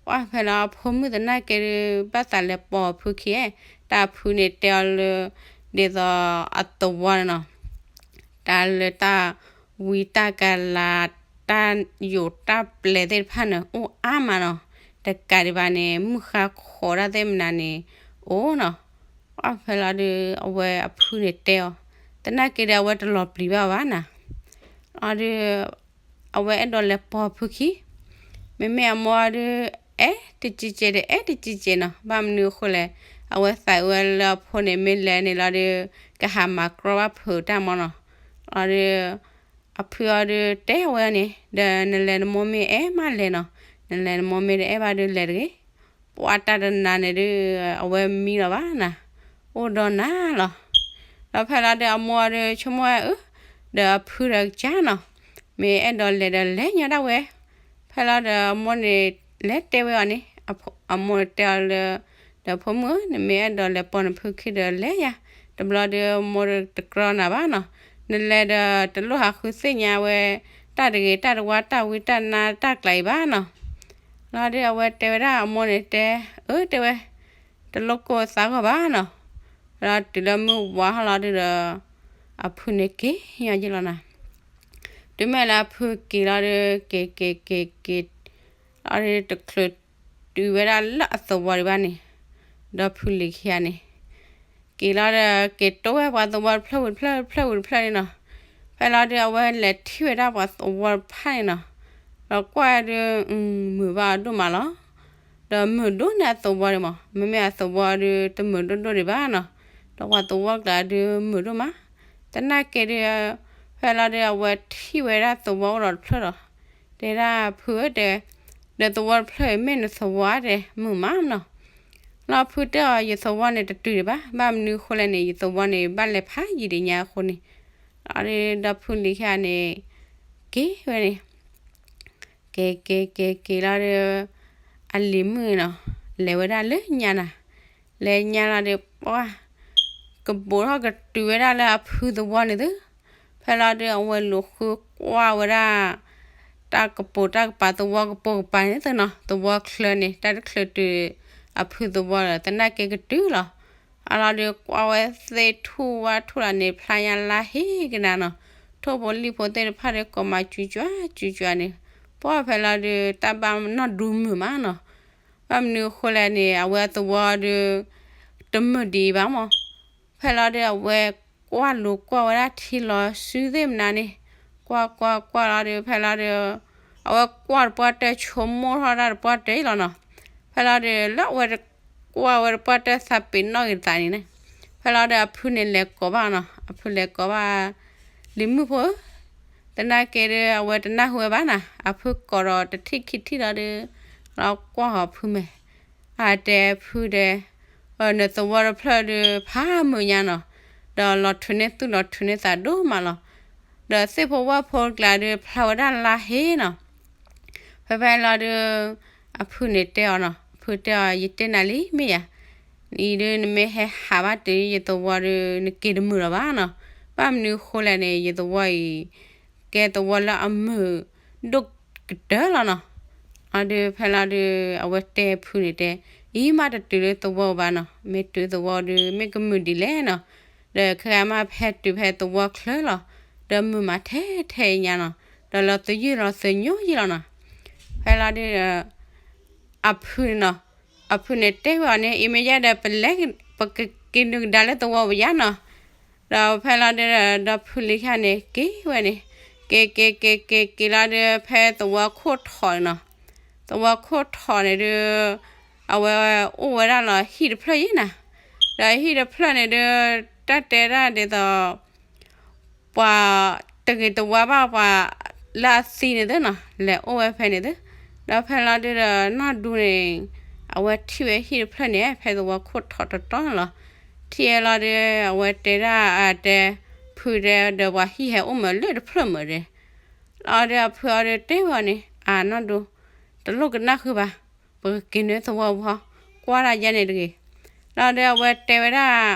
ပှၢ်ဖဲလီၤအဖိမုၣ်သနာ်က့ဒီး ဘၣ်သးလဲၤပိာ်အဖုခံ, တၢ်အဖုန့ၣ်တဲအီၤလၢ ဒ်သိးအသဝီန့ၣ်နီၤ, တၢ်လၢတၢ်ဝံတၢ်ကလၤ တၢ်ယိာ်တၢ်ပျဲၤသ့ၣ်တဖၣ်န့ၣ် အိၣ်အါမးနီၤ, တကးဒံးဘၣ်န့ၣ် မုၢ်ဃါခိးတၢ်သ့ၣ်မနၤန့ၣ် အိၣ်နီၤ. ပှၢ်ဖဲလီၤဒီး အဝဲအဖုန့ၣ်တဲအီၤ, သနာ်က့ဒီးအဝဲတလီၤပျံၤဘၣ်ဘၣ်နီၤ. လီၤဒီး အဝဲအဲၣ်ဒိးလဲၤပိာ်အဖုခံ, မ့မ့ၢ်အမိၢ်ဒီး အဲၣ်တကံကဲးဒီး အဲၣ်တကံကဲးနီၤ, ဘၣ်မနုၤအဃိလဲၣ်, အဝဲသးဝဲလၢအဖိန့ၣ် မ့ၢ်လဲၤန့ၣ်လီၤဒီး ကဟးမၤကြီဘၣ်ဖုးတၢ်မီၢ်နီၤ. လီၤဒီး အဖုအီၤဒီးတဲဝဲန့ၣ် ဒီးနလဲၤနမိၢ်မ့ၢ်အဲၣ်မးလဲၤနီၤ, နလဲၤနမိၢ်မ့ၢ်တအဲၣ်ဘၣ်ဒီးလဲၤတဂ့ၤ. ပှၢ်တၢ်တနၤန့ၣ်ဒီး အဝဲမံလီၤဘၣ်နၤ, အိၣ်ဒီးနၤလီၤ. ဒီးဖဲလီၤဒီးအမိၢ်အီၤဒီးဆိကမိၣ်ဝဲအၢ, ဒီးအဖုဒီးကစၢ်နီၤ, မ့ၢ်အဲၣ်ဒိးလဲၤဒီးလဲၤညါဒၣ်ဝဲ. ဖဲလီၤဒီးအမိၢ်န့ၣ် လဲၤတဲဝဲအီၤန့ၣ်, အမိၢ်န့ၣ်တဲအီၤလၢ ဒီးဖိမုၣ်ဧၢ, နမ့ၢ်အဲၣ်ဒိးလဲၤပိာ်နဖုခံဒီးလဲၤယၤ, တဘျီဒီးမိၢ်တကြၢးနၤဘၣ်နီၤ, နလဲၤဒီးတလိၣ်ဟးဃုသ့ၣ်ညါဝဲ တၢ်တဂ့ၤတၢ်တဝါတၢ်ဝံတၢ်နါတၢ်ကျးအံၤဘၣ်နီၤ. လီၤဒီးအဝဲတဲဝဲဒၣ်အမိၢ်န့ၣ်တဲ, အၢ တဲဝဲ, တလိၣ်ကိၢ်သးဂီၢ်ဘၣ်နီၤ. လီၤတုၤလၢမုၢ်ဝါဟီလီၤဒီး အဖုန့ၣ်က့ၤညါယံၤလီၤနၤ. တုၤမ့ၢ်လၢအဖုက့ၤလီၤဒီး က့ၤက့ၤက့ၤက့ၤ လီၤဒီးတချုးတုၤဝဲဒၣ်လၢအသဝီဒံးဘၣ်န့ၣ်, ဒီးဖုလံၤခံဂၤန့ၣ် က့ၤလီၤဒီး က့ၤတိဝဲပှၤသဝီတဖျၢၣ်ဝံၤတဖျၢၣ် တဖျၢၣ်ဝံၤတဖျၢၣ်န့ၣ်နီၤ. ဖဲလီၤဒီးအဝဲလဲၤထံၣ်ဝဲဒၣ်ပှၤသဝီတဖၣ်န့ၣ်နီၤ, ဒီးကွၢ်ဒီး မုာ်ဘၣ်အီၤဒိၣ်မးလီၤ. ဒီးမုာ်ဒိၣ်န့ၢ်အသဝီဒံးမး, မ့မ့ၢ်အသဝီဒီး တမုာ်ဒိၣ်ဒိၣ်ဒံးဘၣ်နီၤ, ဒီးပှၤသဝီကျါဒီးမုာ်ဒိၣ်မး. သနာ်က့ဒီး ဖဲလီၤဒီးအဝဲထံၣ်ဝဲဒၣ်သဝီအိၣ်ဒီးတဖျၢၣ်လီၤ. တဲဒၣ်ဖုဧၢတဲ, ဒီးသဝီတဖျၢၣ်အံၤမ့ၢ်နသဝီဧါတဲ, မုာ်မးနီၤ. လီၤဖုတဲအီၤ ယသဝီန့ၣ်တတုၤဒံးဘၣ်, ဘၣ်မနုၤအဃိလဲၣ်န့ၣ် ယသဝီန့ၣ်ဘၣ်လဲၤဖးယံာ်ဒံးညါအဃိန့ၣ်. လီၤဒီးဖုလံၤခံဂၤန့ၣ် က့ၤဝဲန့ၣ် က့ၤက့ၤက့ၤက့ၤလီၤဒီး အလံၤမုၣ်နီၤ လဲၤဝဲဒၣ်လၢညါနၤ, လဲၤညါလီၤဒီး ပှၢ် ကဘိးထီၣ်ကတုၤဝဲဒၣ်လၢအဖုသဝီန့ၣ်သု, ဖဲလီၤဒီးအဝဲလူၤဃုကွၢ်ဝဲဒၣ် တၢ်ကပိာ်တၢ်ကပၤသဝီကပိာ်ကပၤန့ၣ်သုနီၤ, သဝီချၢန့ၣ် တၢ်တချုးတုၤအဖုသဝီဒီး သနာ်က့ကတုၤလီၤ. အလီၤဒုးကွၢ်ဝဲသ့ၣ်ထူၣ်ဝၣ်ထူၣ်လီၤန့ၣ် ဖျါညါလါဟ့ကနၤနီၤ, ထိၣ်ဖိလံၣ်ဖိသ့ၣ်တဖၣ်ဒီးကိးမၤစုၤကွၢ်စုၤကွၢ်န့ၣ်, ပှၢ်ဖဲလီၤဒုး တၢ်ဘၣ်နီၢ်ဒူမုာ်မးနီၤ, ဘၣ်မနုၤအဃိလဲၣ်န့ၣ် အဝဲအသဝီဒုး တမုာ်ဒံးဘၣ်မး, ဖဲလီၤဒုး အဝဲကွၢ်လိၤကွၢ်ဝဲဒၣ်ထံလီၤစုသ့ၣ်မနၤန့ၣ်, ကွၢ်ကွၢ်ကွၢ်လီၤဒုး ဖဲလီၤဒုး အဝဲကွၢ်တပှၢ်တၢၢ် ဆိကမိၣ်ထီၣ်ဒၣ်တပှၢ်တၢၢ်အံၤလီၤနီၤ, ဖဲလီၤဒုး လၢအဝဲကွၢ်ဝဲတပှၢ်တၢၢ် သးပ့ၤနီၣ်ဂ့ၤသးန့ၣ်န့ၣ်, ဖဲလီၤဒုး အဖုန့ၣ်လဲၤကိးဘၣ်နီၤ, အဖုလဲၤကိးဘၣ် လံၤမုၣ်ဖိဧၢ, သနာ်က့ဒုး အဝဲတနၢ်ဟူဝဲဘၣ်နၤ, အဖုကိးဒီးတထံၣ်ခံထံၣ်လီၤဒုး လီၤကွၢ်ဃီၤဖုမဲာ်, အတဲဖုဒဲး, နသဝီတဖျၢၣ်ဒုး ဖးမုာ်ညါနီၤ, ဒီးလီၤထုးန့ၢ်သူၣ်လီၤထုးန့ၢ်သးဒိၣ်မးလီၤ, ဒီးသ့ၣ်ဖိဝၣ်ဖိကျါဒုး ဖျါဝဲဒၣ်လါဟ့နီၤ ဖဲဖဲလီၤဒုး အဖုန့ၣ်တဲအီၤနီၤ, အဖုတဲအီၤ ယတဲနၤလံမ့ၢ်ယၤ, အံၤဒုးနမ့ၢ်ဟဲဟးဘၣ်တုၤယသဝီဒုး နက့ၤတမုာ်လၢၤဘၣ်နီၤ, ဘၣ်မနုၤအဃိလဲၣ်န့ၣ် ယသဝီအံၤ ကဲသဝီလၢအမုာ်ဒိၣ်ကတၢၢ်လီၤနီၤ, အဒုးဖဲလီၤဒုး အဝဲတဲဖုန့ၣ်တဲ, အံၤမးတတုၤလၢသဝီဘၣ်နီၤ, မ့ၢ်တုၤသဝီဒုး မ့ၢ်ကမုာ်ဒ်လဲၣ်နီၤ, ဒီးခဲဂၤမးဖဲတုၤဖဲသဝီချၢလီၤ, ဒီးမုာ်မးထဲထဲအံၤညါနီၤ, ဒီးလီၤသယုၢ်လီၤသညိယံလီၤနီၤ, ဖဲလီၤဒုး အဖုနီၤ, အဖုန့ၣ်တဲဝဲအီၤန့ၣ် အံၤမ့ၢ်ယဲဒီး ပလဲၤ ပကက့ၤနုာ်ကဒါလၢသဝီပယါနီၤ, ဒီးဖဲလီၤဒုး ဒီဖုလံၤခါန့ၣ် က့ၤဝဲန့ၣ်, က့ၤက့ၤက့ၤက့ၤက့ၤလီၤဒုး ဖဲသဝီခိၣ်ထီၣ်နီၤ, သဝီခိၣ်ထီၣ်န့ၣ်ဒုး အဝဲအိၣ်ဝဲဒၣ်လီၤဟံၣ်တဖျၢၣ်ယံၤနၤ, ဒီးဟံၣ်တဖျၢၣ်န့ၣ်ဒုး တၢ်တဲဒၣ်ဒ်သိး ပှၤတဂ့ၤတဝါဘၣ်ပှၤလၢအသံန့ၣ်သ့နီၤ, လဲၤအိၣ်ဝဲဖဲန့ၣ်သ့, ဒီးဖဲလီၤဒုးဒီးနီၢ်ဒူန့ၣ် အဝဲထံၣ်ဝဲဟံၣ်တဖျၢၣ်န့ၣ် ဖဲသဝီခိၣ်ထီၣ်တတီၤန့ၣ်လီၤ, ထံၣ်ဝဲလီၤဒုး အဝဲတဲဒၣ်အတဲ ဖုတဲဒီးပှၤဟံၣ်ဟဲအိၣ်မးလၢတဖျၢၣ်မးဒဲး, လီၤဒုးအဖုအီၤဒုးတဲဝဲအီၤန့ၣ် အနီၢ်ဒူ တလိၣ်ကနၣ်ဃုာ်ဘၣ်, ပကက့ၤနုာ်သဝီဖိ ကွၢ်တၢ်ယါန့ၣ်တဂ့ၤ, လီၤဒုးအဝဲတဲဝဲဒၣ်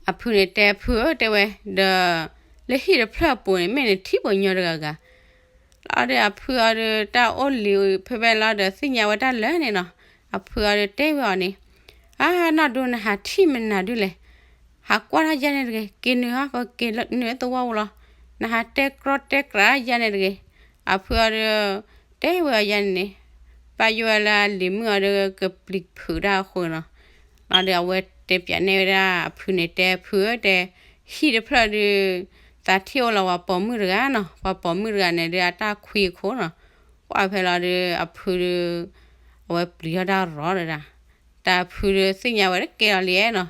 အဖုန့ၣ်တဲဖုဧၢ တဲဝဲ, ဒီး လၢဟံၣ်တဖျၢၣ်အပူၤန့ၣ် မ့ၢ်နထံၣ်ပှၤညီတဂၤဂၤ, လီၤဒုးအဖုအီၤဒုးတၢ်အိၣ်လံၤဖဲဖဲလီၤဒီးသ့ၣ်ညါဝဲတၢ်လၢာ်န့ၣ်နီၤ, အဖုအီၤဒုးတဲဝဲအီၤန့ၣ်, အနီၢ်ဒူ နဟးထံၣ်မနုၤဒုလဲၣ်, ဟးကွၢ်တၢ်ယါန့ၣ်တဂ့ၤ, က့ၤနုာ်ဟီ ပက့ၤနုာ်သဝီပူၤလီၤ, နဟးတဲကြီတဲကြးယါန့ၣ်တဂ့ၤ, အဖုအီၤဒုး တဲဝဲအီၤယါန့ၣ်န့ၣ်, ဘၣ်ယိၣ်ဝဲလၢအလံၤမုၣ်အီၤဒုးကပျံၤဖုးတၢ်အဃိနီၤ, လီၤဒုးအဝဲတဲပၠးန့ၢ်ဝဲဒၣ်အဖုန့ၣ်တဲဖုဧၢတဲ, ဟံၣ်တဖျၢၣ်ဒုး သးထံၣ်အိၣ်လီၤပှၤပိာ်မုၣ်တဂၤနီၤ, ပှၤပိာ်မုၣ်တဂၤန့ၣ်ဒုးအတၢ်ခွံအခိၣ်နီၤ, ကွၢ်ဖဲလီၤဒုးအဖုဒုး အဝဲပျံၤထီၣ်တၢ်ရီၤဒီးဒၣ်, တၢ်ဖုဒုးသ့ၣ်ညါဝဲတကဲလီၤလံနီၤ,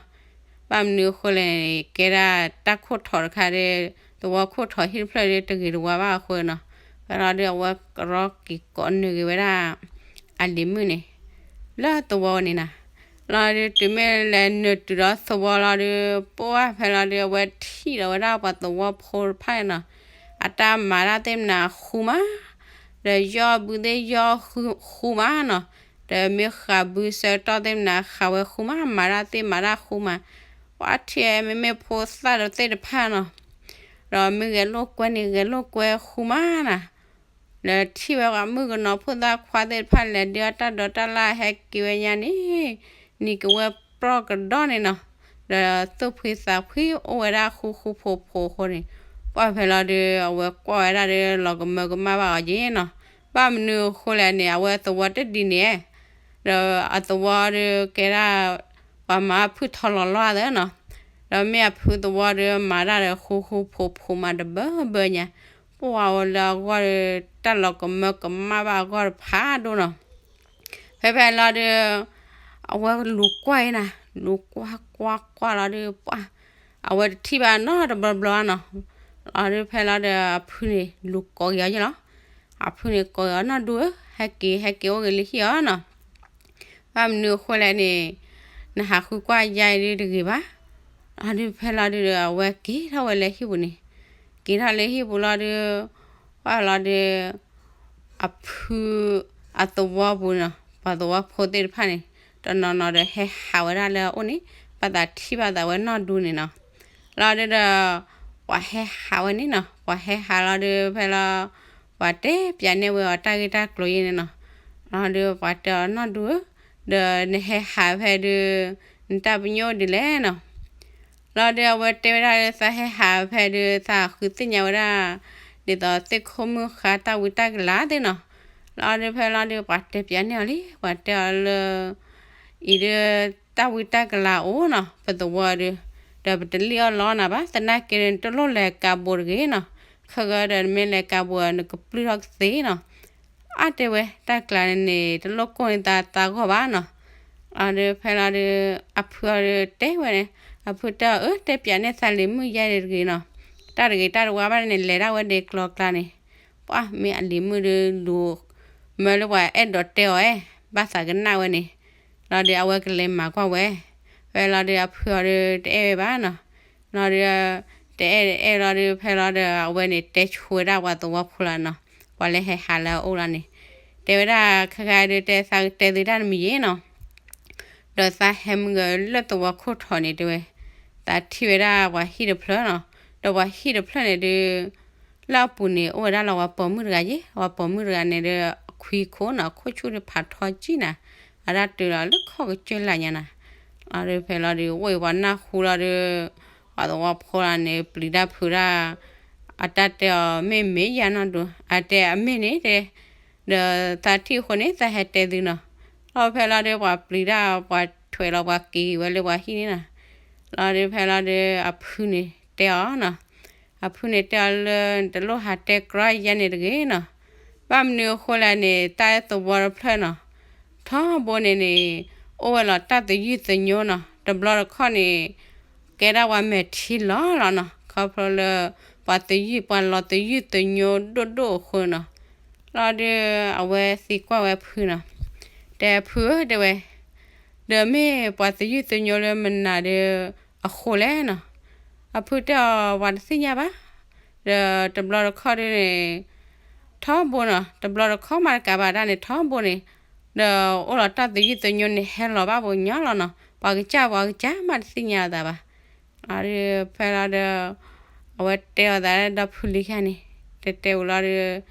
ဘၣ်မနုၤအဃိလဲၣ်န့ၣ် ကဲဒၣ်တၢ်ခိၣ်ထီၣ်တခါဒီး သဝီခိၣ်ထီၣ်ဟံၣ်တဖျၢၣ်ဒုးတဂ့ၤတဝါဘၣ်အဃိနီၤ, ဖဲလီၤဒုးအဝဲကရီက့ၤကိးနုာ်ဂ့ၤဝဲဒၣ် အလံၤမုၣ်န့ၣ် လၢသဝီန့ၣ်နီၤ, လီၤဒုးတုၤမ့ၢ်လဲၤနုာ်တုၤဒီးသဝီလီၤဒုး ပှၢ်ဖဲလီၤဒုး အဝဲထံၣ်ဒီးဝဲဒၣ်ပှၤသဝီဖိတဖၣ်န့ၣ်နီၤ, အတၢ်မၤတၢ်သ့ၣ်မနၤဃူမး, ဒီးယီၢ်ဘုသ့ၣ်ယီၢ်ဃူမးနီၤ, ဒီးမ့ၢ်ဃးဘုဆၢကတီၢ်သ့ၣ်မနၤဃးဝဲဃူမး, မၤတၢ်သ့ၣ်မၤတၢ်ဃူမး, ပှၢ်ထံၣ်မ့မ့ၢ်ဖိသၣ်ဒီးသ့ၣ်တဖၣ်နီၤ, ဒီးမ့ၢ်ဂဲၤလိာ်ကွဲန့ၣ် ဂဲၤလိာ်ကွဲဃူမးနီၤ ဒီးထံၣ်ဝဲပှၤမုၣ်ကနီၤဖိသၣ်ခွါသ့ၣ်တဖၣ်လဲၤဒုးအတၢ်ဒိးတၢ်လၢ်ဟဲက့ၤဝဲညါန့ၣ်, နံၤကဝဲၤပြီကဒီးန့ၣ်နီၤ, ဒီးသူၣ်ဖှံသးဖှံအိၣ်ဝဲဒၣ်ဃူဃူဖိးဖိးအဃိန့ၣ်, ပှၢ်ဖဲလီၤဒုး အဝဲကွၢ်ဝဲဒၣ်ဒီးလီၤကမၢကမၣ်ဘၣ်အီၤက့ၤနီၤ, ဘၣ်မနုၤအဃိလဲၣ်န့ၣ် အဝဲသဝီတဒ်န့ၣ်, ဒီးအသဝီဒုးကဲဒၣ် ပှၤမၤဖုၣ်ထီလီၤလီၤသၢနီၤ, ဒီးမ့ၢ်အဖုသဝီဒီးမၤတၢ်ဒီးဃူဃူဖိးဖိးမးတဘၢဘၢညါ, ပှၢ်ဝဲလၢအဂီၢ်ဒီး တၢ်လီၤကမၢကမၣ်ဘၣ်အဂီၢ်တဖးဒိၣ်နီၤ, ဖဲဖဲလီၤဒုး အဝဲလူၤကွၢ်အံၤနၤ, လူၤကွၢ်ကွၢ်ကွၢ်လီၤဒုး ပှၢ် အဝဲတထံၣ်ဘၣ်နီတဘျီဘျီနီၤ, လီၤဒုးဖဲလီၤဒီးအဖုန့ၣ် လူၤကိးက့ၤအီၤယဲလီၤ, အဖုန့ၣ်ကိးက့ၤအီၤ နီၢ်ဒူဧၢ ဟဲက့ၤ ဟဲက့ၤအိၣ်ဂ့ၤလၢဟံၣ်အီၤနီၤ ဘၣ်မနုၤအဃိလဲၣ်န့ၣ်, နဟးဃုကွၢ်ယါအံၤဒုးတဂ့ၤဘၣ်, လီၤဒုးဖဲလီၤဒုးဒီး အဝဲက့ၤထီၣ်ဝဲလၢဟံၣ်ပူၤန့ၣ်, က့ၤထီၣ်လၢဟံၣ်ပူၤလီၤဒုး, ပှၢ်လီၤဒုး, အဖု, အသဝီပူၤနီၤ ပှၤသဝီဖိသ့ၣ်တဖၣ်န့ၣ်, တနီၤနီၤဒီးဟဲဟးဝဲဒၣ်လၢအအိၣ်န့ၣ်, ဘၣ်သးထံၣ်ဘၣ်သးဝဲနီၢ်ဒူန့ၣ်နီၤ, လီၤဒုးဒီး, ပှၤဟဲဟးဝဲန့ၣ်နီၤ ပှၤဟဲဟးလီၤဒုးဖဲလီၤ, ပှၤတဲပၠးန့ၢ်ဝဲအီၤတၢ်ဂ့ၢ်တၢ်ကျိၤယဲန့ၣ်နီၤ, လီၤဒုးပှၤတဲအီၤနီၢ်ဒူဧၢ, ဒီးနဟဲဟးဖဲဒုး နတၢ်ပညိၣ်ဒ်လဲၣ်နီၤ. လီၤဒီးအဝဲတဲဝဲဒၣ်လၢသးဟဲဟးဖဲဒီးသးဃုသ့ၣ်ညါဝဲဒၣ် ဒ်သိးသ့ၣ်ခိၣ်မုၣ်ဃါတၢ်ဝံတၢ်ကလၤသ့ၣ်နီၤ. လီၤဒီးဖဲလီၤဒီးပှၤတဲပၠးန့ၢ်အီၤလံ ပှၤတဲအီၤလၢ အံၤဒီး တၢ်ဝံတၢ်ကလၤအိၣ်နီၤ ပသဝီဒီး ဒီးပတလံၣ်အီၣ်လီနၤဘၣ် သနာ်က့ဒီး နတလိၣ်လဲၤကးဘိးတဂ့ၤနီၤ. ခဲဂၢၢ်ဒီးနမ့ၢ်လဲၤကးဘိး နကပျုၢ်ထီၣ်ကသ့နီၤ. အါတဲဝဲ တၢ်ကျးန့ၣ်န့ၣ် တလိၣ်ကိၢ်န့ၢ်သးသးဂီၢ်ဘၣ်နီၤ. လီၤဒီးဖဲလီၤဒီး အဖုအီၤဒီးတဲဝဲန့ၣ် အဖုတဲအီၤ အၢ တဲပၠးန့ၢ်သးလံၤမုၣ်ယဲဒၣ်တဂ့ၤနီၤ. တၢ်တဂ့ၤတၢ်တဝါဘၣ်န့ၣ် လဲၤဒၣ်ဝဲဒၣ်ကျီကျါန့ၣ် ပှၢ်မ့ၢ်အလံၤမုၣ်ဒီးလူၤ မၢလၢပှၤအဲၣ်ဒိးတဲအီၤအဲၣ် ဘၣ်သးကနၣ်ဝဲန့ၣ် လီၤဒီးအဝဲကလဲၤမၤကွၢ်ဝဲ ဖဲလီၤဒီးအဖုအီၤဒီးတအဲၣ်ဝဲဘၣ်နီၤ. လီၤဒီး တအဲၣ်အဲၣ်လီၤဒီး ဖဲလီၤဒီးအဝဲန့ၣ်တဲဆိဝဲဒၣ်ပှၤသဝီဖိလီၤနီၤ. ပှၤလၢဟဲဟးလၢအအိၣ်လီၤန့ၣ် တဲဝဲဒၣ်ခဲခါဒီးတဲသးကတဲသုတၢ်တမံၤယဲနီၤ. ဒီးသးဟဲမုၢ်ဂၢၤလၢသဝီခိၣ်ထီၣ်န့ၣ်တဲဝဲ သးထံၣ်ဝဲဒၣ်ပှၤဟံၣ်တဖျၢၣ်နီၤ. ဒီးပှၤဟံၣ်တဖျၢၣ်န့ၣ်ဒုး လၢအပူၤန့ၣ် အိၣ်ဝဲဒၣ်လီၤပှၤပိာ်မုၣ်တဂၤယဲ ပှၤပိာ်မုၣ်တဂၤန့ၣ်ဒီး အခွံခိၣ်နီၤ အခိၣ်ဆူၣ်ဒီးဖးထီကံၢ်နၤ အတၢ်တုၤလီၤလၢခီၣ်ကစၢၢ်လၢညါနၤ. လီၤဒီးဖဲလီၤဒီး အိၣ်အံၤပှၤနၢ်ဟူလီၤဒီး ပှၤသဝီဖိလီၤန့ၣ် ပျံၤတၢ်ဖုးတၢ် အတၢ်တဲအီၤမ့ၢ်မ့ၢ်ယါနီၢ်ဒိ အတဲအမ့ၢ်န့ၣ်တဲ ဒီးသးထံၣ်အဃိန့ၣ် သးဟဲတဲသုနီၤ. လီၤဖဲလီၤဒီးပှၤပျံၤတၢ် ပှၤထွဲးလီၤပှၤက့ၤဝဲလၢပှၤဟံၣ်န့ၣ်နီၤ. လီၤဒီးဖဲလီၤဒီးအဖုန့ၣ်တဲအီၤနီၤ. အဖုန့ၣ်တဲအီၤလၢ နတလိၣ်ဟးတဲကြီယဲန့ၣ်တဂ့ၤနီၤ. ဘၣ်မနုၤအဃိလဲၣ်န့ၣ် တၢ်သဝီတဖျၢၣ်နီၤ ထီဘိန့ၣ်န့ၣ် အိၣ်ဝဲလီၤတၢ်သယုၢ်သညိနီၤ တဘျီတခီၣ်န့ၣ် ကဲဒၣ်ပှၤမဲာ်ထံလီၤလီၤနီၤ ခီဖျိလၢ ပှၤသယုၢ်ပှၤလီၤသယုၢ်သညိဒိၣ်ဒိၣ်အဃိနီၤ. လီၤဒီးအဝဲသံကွၢ်ဝဲဖုနီၤ တဲဖုဧၢတဲဝဲ ဒီးမ့ၢ်ပှၤသယုၢ်သညိလၢမနုၤဒီး အဃိလဲၣ်နီၤ. အဖုတဲအီၤပှၤတသ့ၣ်ညါဘၣ် ဒီးတဘျီတခီၣ်ဒုန့ၣ် ထီဘိနီၤ တဘျီတခီၣ်မးတကးဘၣ်တၢ်န့ၣ် ထီဘိန့ၣ် ဒီးအိၣ်လီၤတၢ်သယုၢ်သညိန့ၣ် ဟဲလီၤဘၣ်ပှၤကညီလီၤနီၤ ပှၤကစၢ်ပှၤကစၢ်မးတသ့ၣ်ညါအသးဘၣ်. လီၤဒီးဖဲလီၤဒီး အဝဲတဲအီၤသးဒီဖုလံၤခံဂၤန့ၣ် တဲတဲဝံၤလီၤဒီး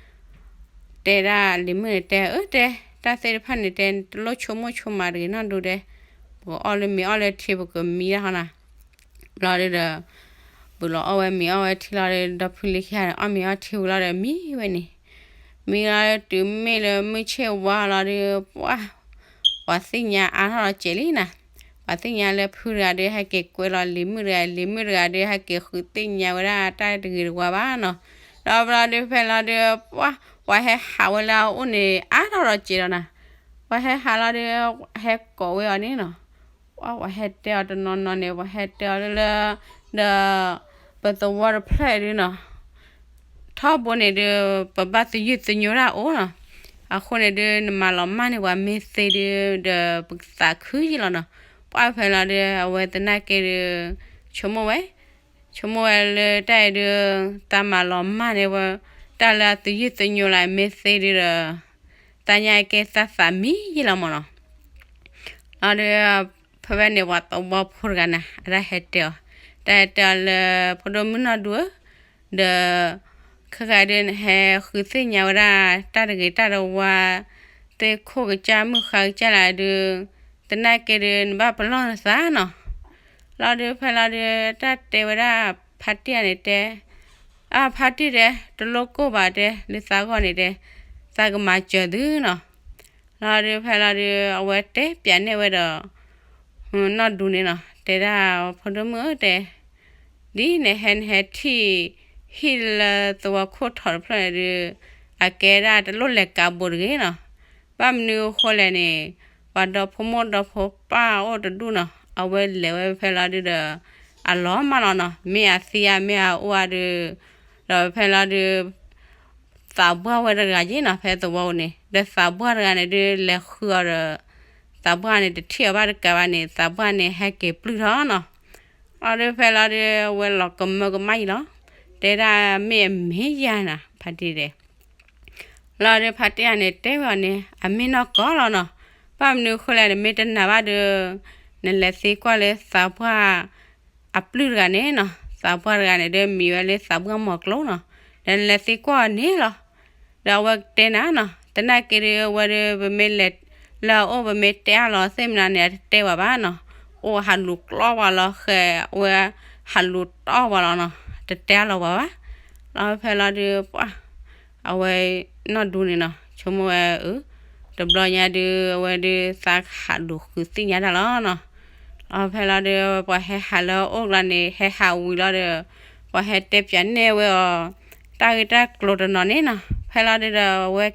တဲဒၣ်လံၤမုၣ်န့ၣ်တဲ အၢတဲ တၢ်သ့ၣ်တဖၣ်န့ၣ်တဲ တလိၣ်ဆိကမိၣ်ဆိကမးတဂ့ၤနီၢ်ဒိတဲ ပကအီၣ်လၢမ့ၤအီၣ်လၢထံ ပကမံဒၣ်ဟီနီၤ. လီၤဒီး ပလီၤအီၣ်ဝဲမ့ၤအီၣ်ဝဲထံလီၤဒီး ဒီဖုလံၤခံဂၤန့ၣ် အီၣ်မ့ၤအီၣ်ထံဝံၤလီၤဒီးမံဝဲန့ၣ် မံလီၤတုၤမ့ၢ်လၢမုၢ်ဆ့ၣ်ဝါလီၤဒီး ပှၤ ပှၤသ့ၣ်ညါအါထီၣ်ဒီးစဲးလံနီၤ. ပှၤသ့ၣ်ညါလၢဖုတဂၤဒီး ဟဲက့ၤကွဲးလီၤလံၤမုၣ်တဂၤ လံၤမုၣ်တဂၤဒီး ဟဲက့ၤဃုသ့ၣ်ညါဝဲဒၣ်တၢ်တဂ့ၤတဝါဘၣ်နီၤ. ဒီးဘျီဒီးဖဲလီၤဒီး ပှၤ ပှၤဟဲဟးဝဲလၢအအိၣ်န့ၣ် အါထီၣ်ဒီးစဲးလီၤနီၤ. ပှၤဟဲဟးလီၤဒီး ဟဲကိးဝဲအီၤန့ၣ်နီၤ ပှၤ ပှၤဟဲတဲအီၤတနီၤနီၤန့ၣ် ပှၤဟဲတဲအီၤလၢ ဒီး ပသဝီတဖျၢၣ်ဒုနီၤ ထီဘိန့ၣ်ဒီး ပဘၣ်သယုၢ်သညိတၢ်အိၣ်နီၤ. အဃိန့ၣ်ဒီး နမၤလီၤမၢ်န့ၢ်ပှၤမ့ၢ်သ့ဒီး ဒီးပကသးခုယံလီၤနီၤ. ပှၤဖဲလီၤဒီး အဝဲသနာ်က့ဒီး ဆိကမိၣ်ဝဲ ဆိကမိၣ်ဝဲလၢတၢ်အံၤဒီး တၢ်မၤလီၤမၢ်န့ၢ်ဝဲ တၢ်လၢအသယုၢ်သညိလၢအမ့ၢ်သ့ဒီး တၢ်ညါကဲသးသးမံယံလီၤမၢ်နီၤ. လီၤဒီး ဖဲဖဲန့ၣ် ပှၤသဝီဖိတဂၤန့ၣ် အတၢ်ဟဲတဲအီၤ, တၢ်ဟဲတဲအီၤလၢ ဖိဒိၣ်မုၣ်နီၢ်ဒူဧၢ, ဒီး ခဲခါဒီးနဟဲဃုသ့ၣ်ညါဝဲဒၣ် တၢ်တဂ့ၤတၢ်တဝါ သ့ၣ်ခိၣ်ကစၢ်မုၣ်ဃါကစၢ်လၢဒုး, သနာ်က့ဒုး နဘၣ်ပလီၢ်နသးနီၤ. လီၤဒုးဖဲလီၤဒုး တၢ်တဲဝဲဒၣ်ဖါတံၢ်န့ၣ်တဲ, အါဖါတံၢ်တဲ တလိၣ်ကိၢ်ဘၣ်တဲ လၢသးဂီၢ်န့ၣ်တဲ, သးကမၤစၢၤသုနီၤ. လီၤဒုးဖဲလီၤဒုး အဝဲတဲပျးန့ၢ်ဝဲဒီး နီၢ်ဒူန့ၣ်နီၤ, တဲဒၣ်ဖိဒိၣ်မုၣ်ဧၢတဲ, ဒ်နဟဲနဟဲထံၣ် ဟံၣ်လၢသဝီခိၣ်ထီၣ်တဖျၢၣ်န့ၣ်ဒုး, အကဲဒၣ်တလိၣ်လဲၤကးဘိးတဂ့ၤနီၤ. ဘၣ်မနုၤအဃိလဲၣ်န့ၣ်, ပှၤဒီဖိမိၢ်ဒီဖိပၢ်အိၣ်တဒူၣ်နီၤ, အဝဲလဲၤဝဲဖဲလီၤဒုးဒီး အလီၤမၢ်လီၤနီၤ, မ့ၢ်အသံဧါမ့ၢ်အအိၣ်ဧါဒုး, ဒီးဖဲလီၤဒုး သးပှၢ်ဝဲတဂၤယ့ၣ်နီၤ ဖဲသဝီန့ၣ်, ဒီးသးပှၢ်တဂၤန့ၣ်ဒုးလဲၤဃုအီၤဒီး သးပှၢ်န့ၣ်တထံၣ်အီၤဘၣ်တကးဘၣ်န့ၣ် သးပှၢ်န့ၣ်ဟဲက့ၤပျုၢ်ထီၣ်နီၤ. အီၤဒုးဖဲလီၤဒုး အဝဲလီၤကမၢကမၣ်ယံလီၤ, တဲဒၣ်မ့ၢ်အမ့ၢ်ယၤနၤ ဖါတံၢ်တဲ လီၤဒုးဖါတံၢ်အန့ၣ်တဲဝဲအီၤန့ၣ် အမ့ၢ်နီၢ်ကီၢ်လီၤနီၤ. ဘၣ်မနုၤအဃိလဲၣ် နမ့ၢ်တနာ်ဘၣ်ဒီး နလဲၤသံကွၢ်လၢသးပှၢ်အပျုၢ်တဂၤန့ၣ်နီၤ, သးပှၢ်တဂၤန့ၣ်ဒုး မံၤဝဲလၢသးပှၢ်မီၤကျိနီၤ, ဒီးနလဲၤသံကွၢ်အီၤန့ၣ်လီၤ. ဒီးအဝဲကတဲနၤနီၤ, သနာ်က့ဒုး အဝဲဒုး ပမ့ၢ်လဲၤလၢအအိၣ် ပမ့ၢ်တဲအါလီၤသ့ၣ်မနၤန့ၣ် အတတဲဝဲဘၣ်နီၤ. ပှၤဟးလူၤကျီဝဲလီၤ ဃဲဝဲဟးလူၤတီဝဲလီၤနီၤ, တတဲလီၤဝဲဘၣ်. လီၤဖဲလီၤဒုး ပှၤ အဝဲနီၢ်ဒူန့ၣ်နီၤ ဆိကမိၣ်ဝဲ အၢ တဘျီညါဒုး အဝဲဒုးသးဟးလူၤဃုသ့ၣ်ညါတၢ်လီၤနီၤ. လီၤဖဲလီၤဒုး ပှၤဟဲဟးလၢအအိၣ်ကျါန့ၣ် ဟဲဟးဝံၤလီၤဒီး ပှၤဟဲတဲပၠးနဲၣ်ဝဲအီၤ တၢ်ဂ့ၢ်တၢ်ကျိၤတနီၤန့ၣ်နီၤ. ဖဲလီၤဒုးဒီးအဝဲ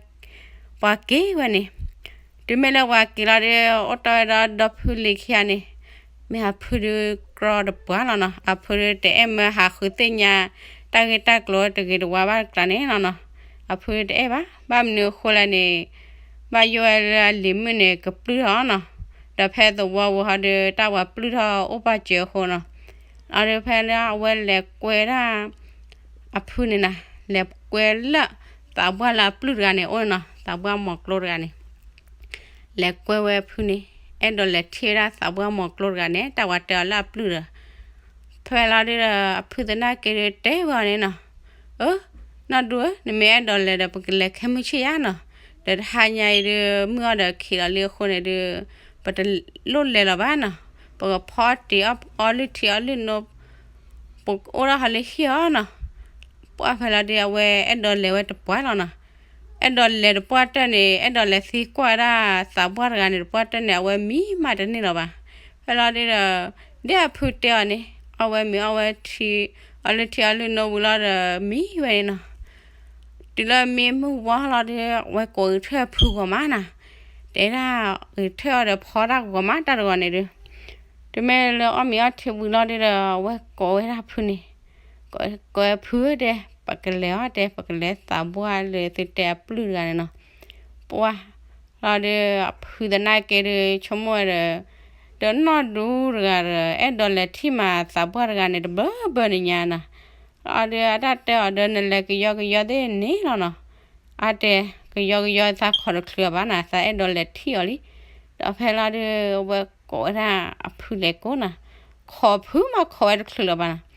ပှၤက့ၤဝဲန့ၣ် တုၤမ့ၢ်လၢပှၤက့ၤလီၤဒီး အိၣ်တီၢ်ဝဲဒီးဒီဖုလံၤခံဂၤန့ၣ် မ့ၢ်အဖုဒုးကြီတပှၢ်လီၤနီၤ. အဖုဒုးတအဲၣ်မၢဟးဃုသ့ၣ်ညါ တၢ်ဂ့ၢ်တၢ်ကျိၤတဂ့ၤတဝါဘၣ်တကျါန့ၣ်လီၤနီၤ. အဖုဒုးတအဲၣ်ဘၣ်. ဘၣ်မနုၤအဃိလဲၣ်န့ၣ် ဘၣ်ယိၣ်ဝဲလၢအလံၤမုၣ်န့ၣ် ကပျုၢ်ထီၣ်နီၤ. ဒီးဖဲသဝီပူၤဟီဒုး တၢ်ပှၤပျုၢ်ထီၣ်အိၣ်ပာ်စၢၤအဃိနီၤ. လီၤဒုးဖဲလၢအဝဲလဲၤကွဲဒၣ် အဖုန့ၣ်နီၤ လဲၤကွဲလၢ သးပှၢ်လၢအပျုၢ်တဂၤန့ၣ်အိၣ်နီၤ, သးပှၢ်မီၤကျိတဂၤန့ၣ် လဲၤကွဲဝဲအဖုန့ၣ် အဲၣ်ဒိးလဲၤထံၣ်ဝဲဒၣ်သးပှၢ်မီၤကျိတဂၤန့ၣ် တၢ်ပှၤတဲအီၤလၢအပျုၢ်ဒီး ဖဲလီၤဒုးဒီး အဖုသနာ်က့ဒုးတဲဝဲအီၤန့ၣ်နီၤ, အၢ နီၢ်ဒူဧၢ နမ့ၢ်အဲၣ်ဒိးလဲၤဒီး ပကလဲၤခဲမုၢ်ဆ့ၣ်ယါနီၤ. ဒီးတဟါညါအံၤဒုး မုၢ်အီၣ်ဒီးခံးလီၤလံအဃိန့ၣ်ဒုး ပတလိၣ်လဲၤလီၤဘၣ်နီၤ. ပကဖီတ့ၢ်အီလုၢ်ထံအီလုၢ်နိ ပအိၣ်ဒၣ်ဟီလၢဟံၣ်အီၤနီၤ. ပှၢ်ဖဲလီၤဒုး အဝဲအဲၣ်ဒိးလဲၤဝဲတပှၢ်လီၤနီၤ. အဲၣ်ဒိးလဲၤတပှၢ်တၢၢ်န့ၣ် အဲၣ်ဒိးလဲၤသံကွၢ်ဝဲဒၣ်သးပှၢ်တဂၤန့ၣ် တပှၢ်တၢၢ်န့ၣ် အဝဲမံမးတန့ၢ်လီၤဘၣ်. ဖဲလီၤဒုးဒီး ဒ်အဖုတဲအီၤန့ၣ် အီၣ်ဝဲမ့ၤအီၣ်ဝဲထံ အီလုၢ်ထံအီလုၢ်နိဝံၤလီၤဒီး မံဝဲန့ၣ်နီၤ. တုၤလၢမံမုၢ်ဝါလီၤဒီး အဝဲကိးဂဲၤထၢၣ်အဖုဂီၤမးနီၤ. တဲဒၣ်ဂဲၤထၢၣ်အီၤဒီးဖီတၢ်ဂီၤမး တၢ်တဂီၤန့ၣ်ဒုး တုၤမ့ၢ်လၢအီၣ်မ့ၤအီထံဝံၤလီၤဒုးဒီး အဝဲကိးဝဲဒၣ်အဖုန့ၣ်, ကိးဝဲဖုဧၢတဲ ပကလဲၤအီၤတဲ ပကလဲၤသးပှၢ်လၢသုတဲအပျုၢ်တဂၤန့ၣ်နီၤ. ပှၢ်လီၤဒုး အဖုသနာ်က့ဒုး ဆိကမိၣ်ဝဲဒီး ဒီးနီၢ်ဒူတဂၤဒီး အဲၣ်ဒိးလဲၤထံၣ်မးသးပှၢ်တဂၤန့ၣ် တဘျီဘျီန့ၣ်ညါနီၤ. လီၤဒုး အတၢ်တဲအီၤဒီး နလဲၤကယီကယီသ့ၣ်န့ၣ်လီၤနီၤ. အါတဲ ကယီကယီသးခိးတချုးအီၤဘၣ်နီၤ, သးအဲၣ်ဒိးလဲၤထံၣ်အီၤလံ. ဒီးဖဲလီၤဒုး အဝဲကိးဝဲဒၣ်အဖုလဲၤကိးနီၤ, ခိးဖုမးခိးဝဲတချုးလၢၤဘၣ်နီၤ.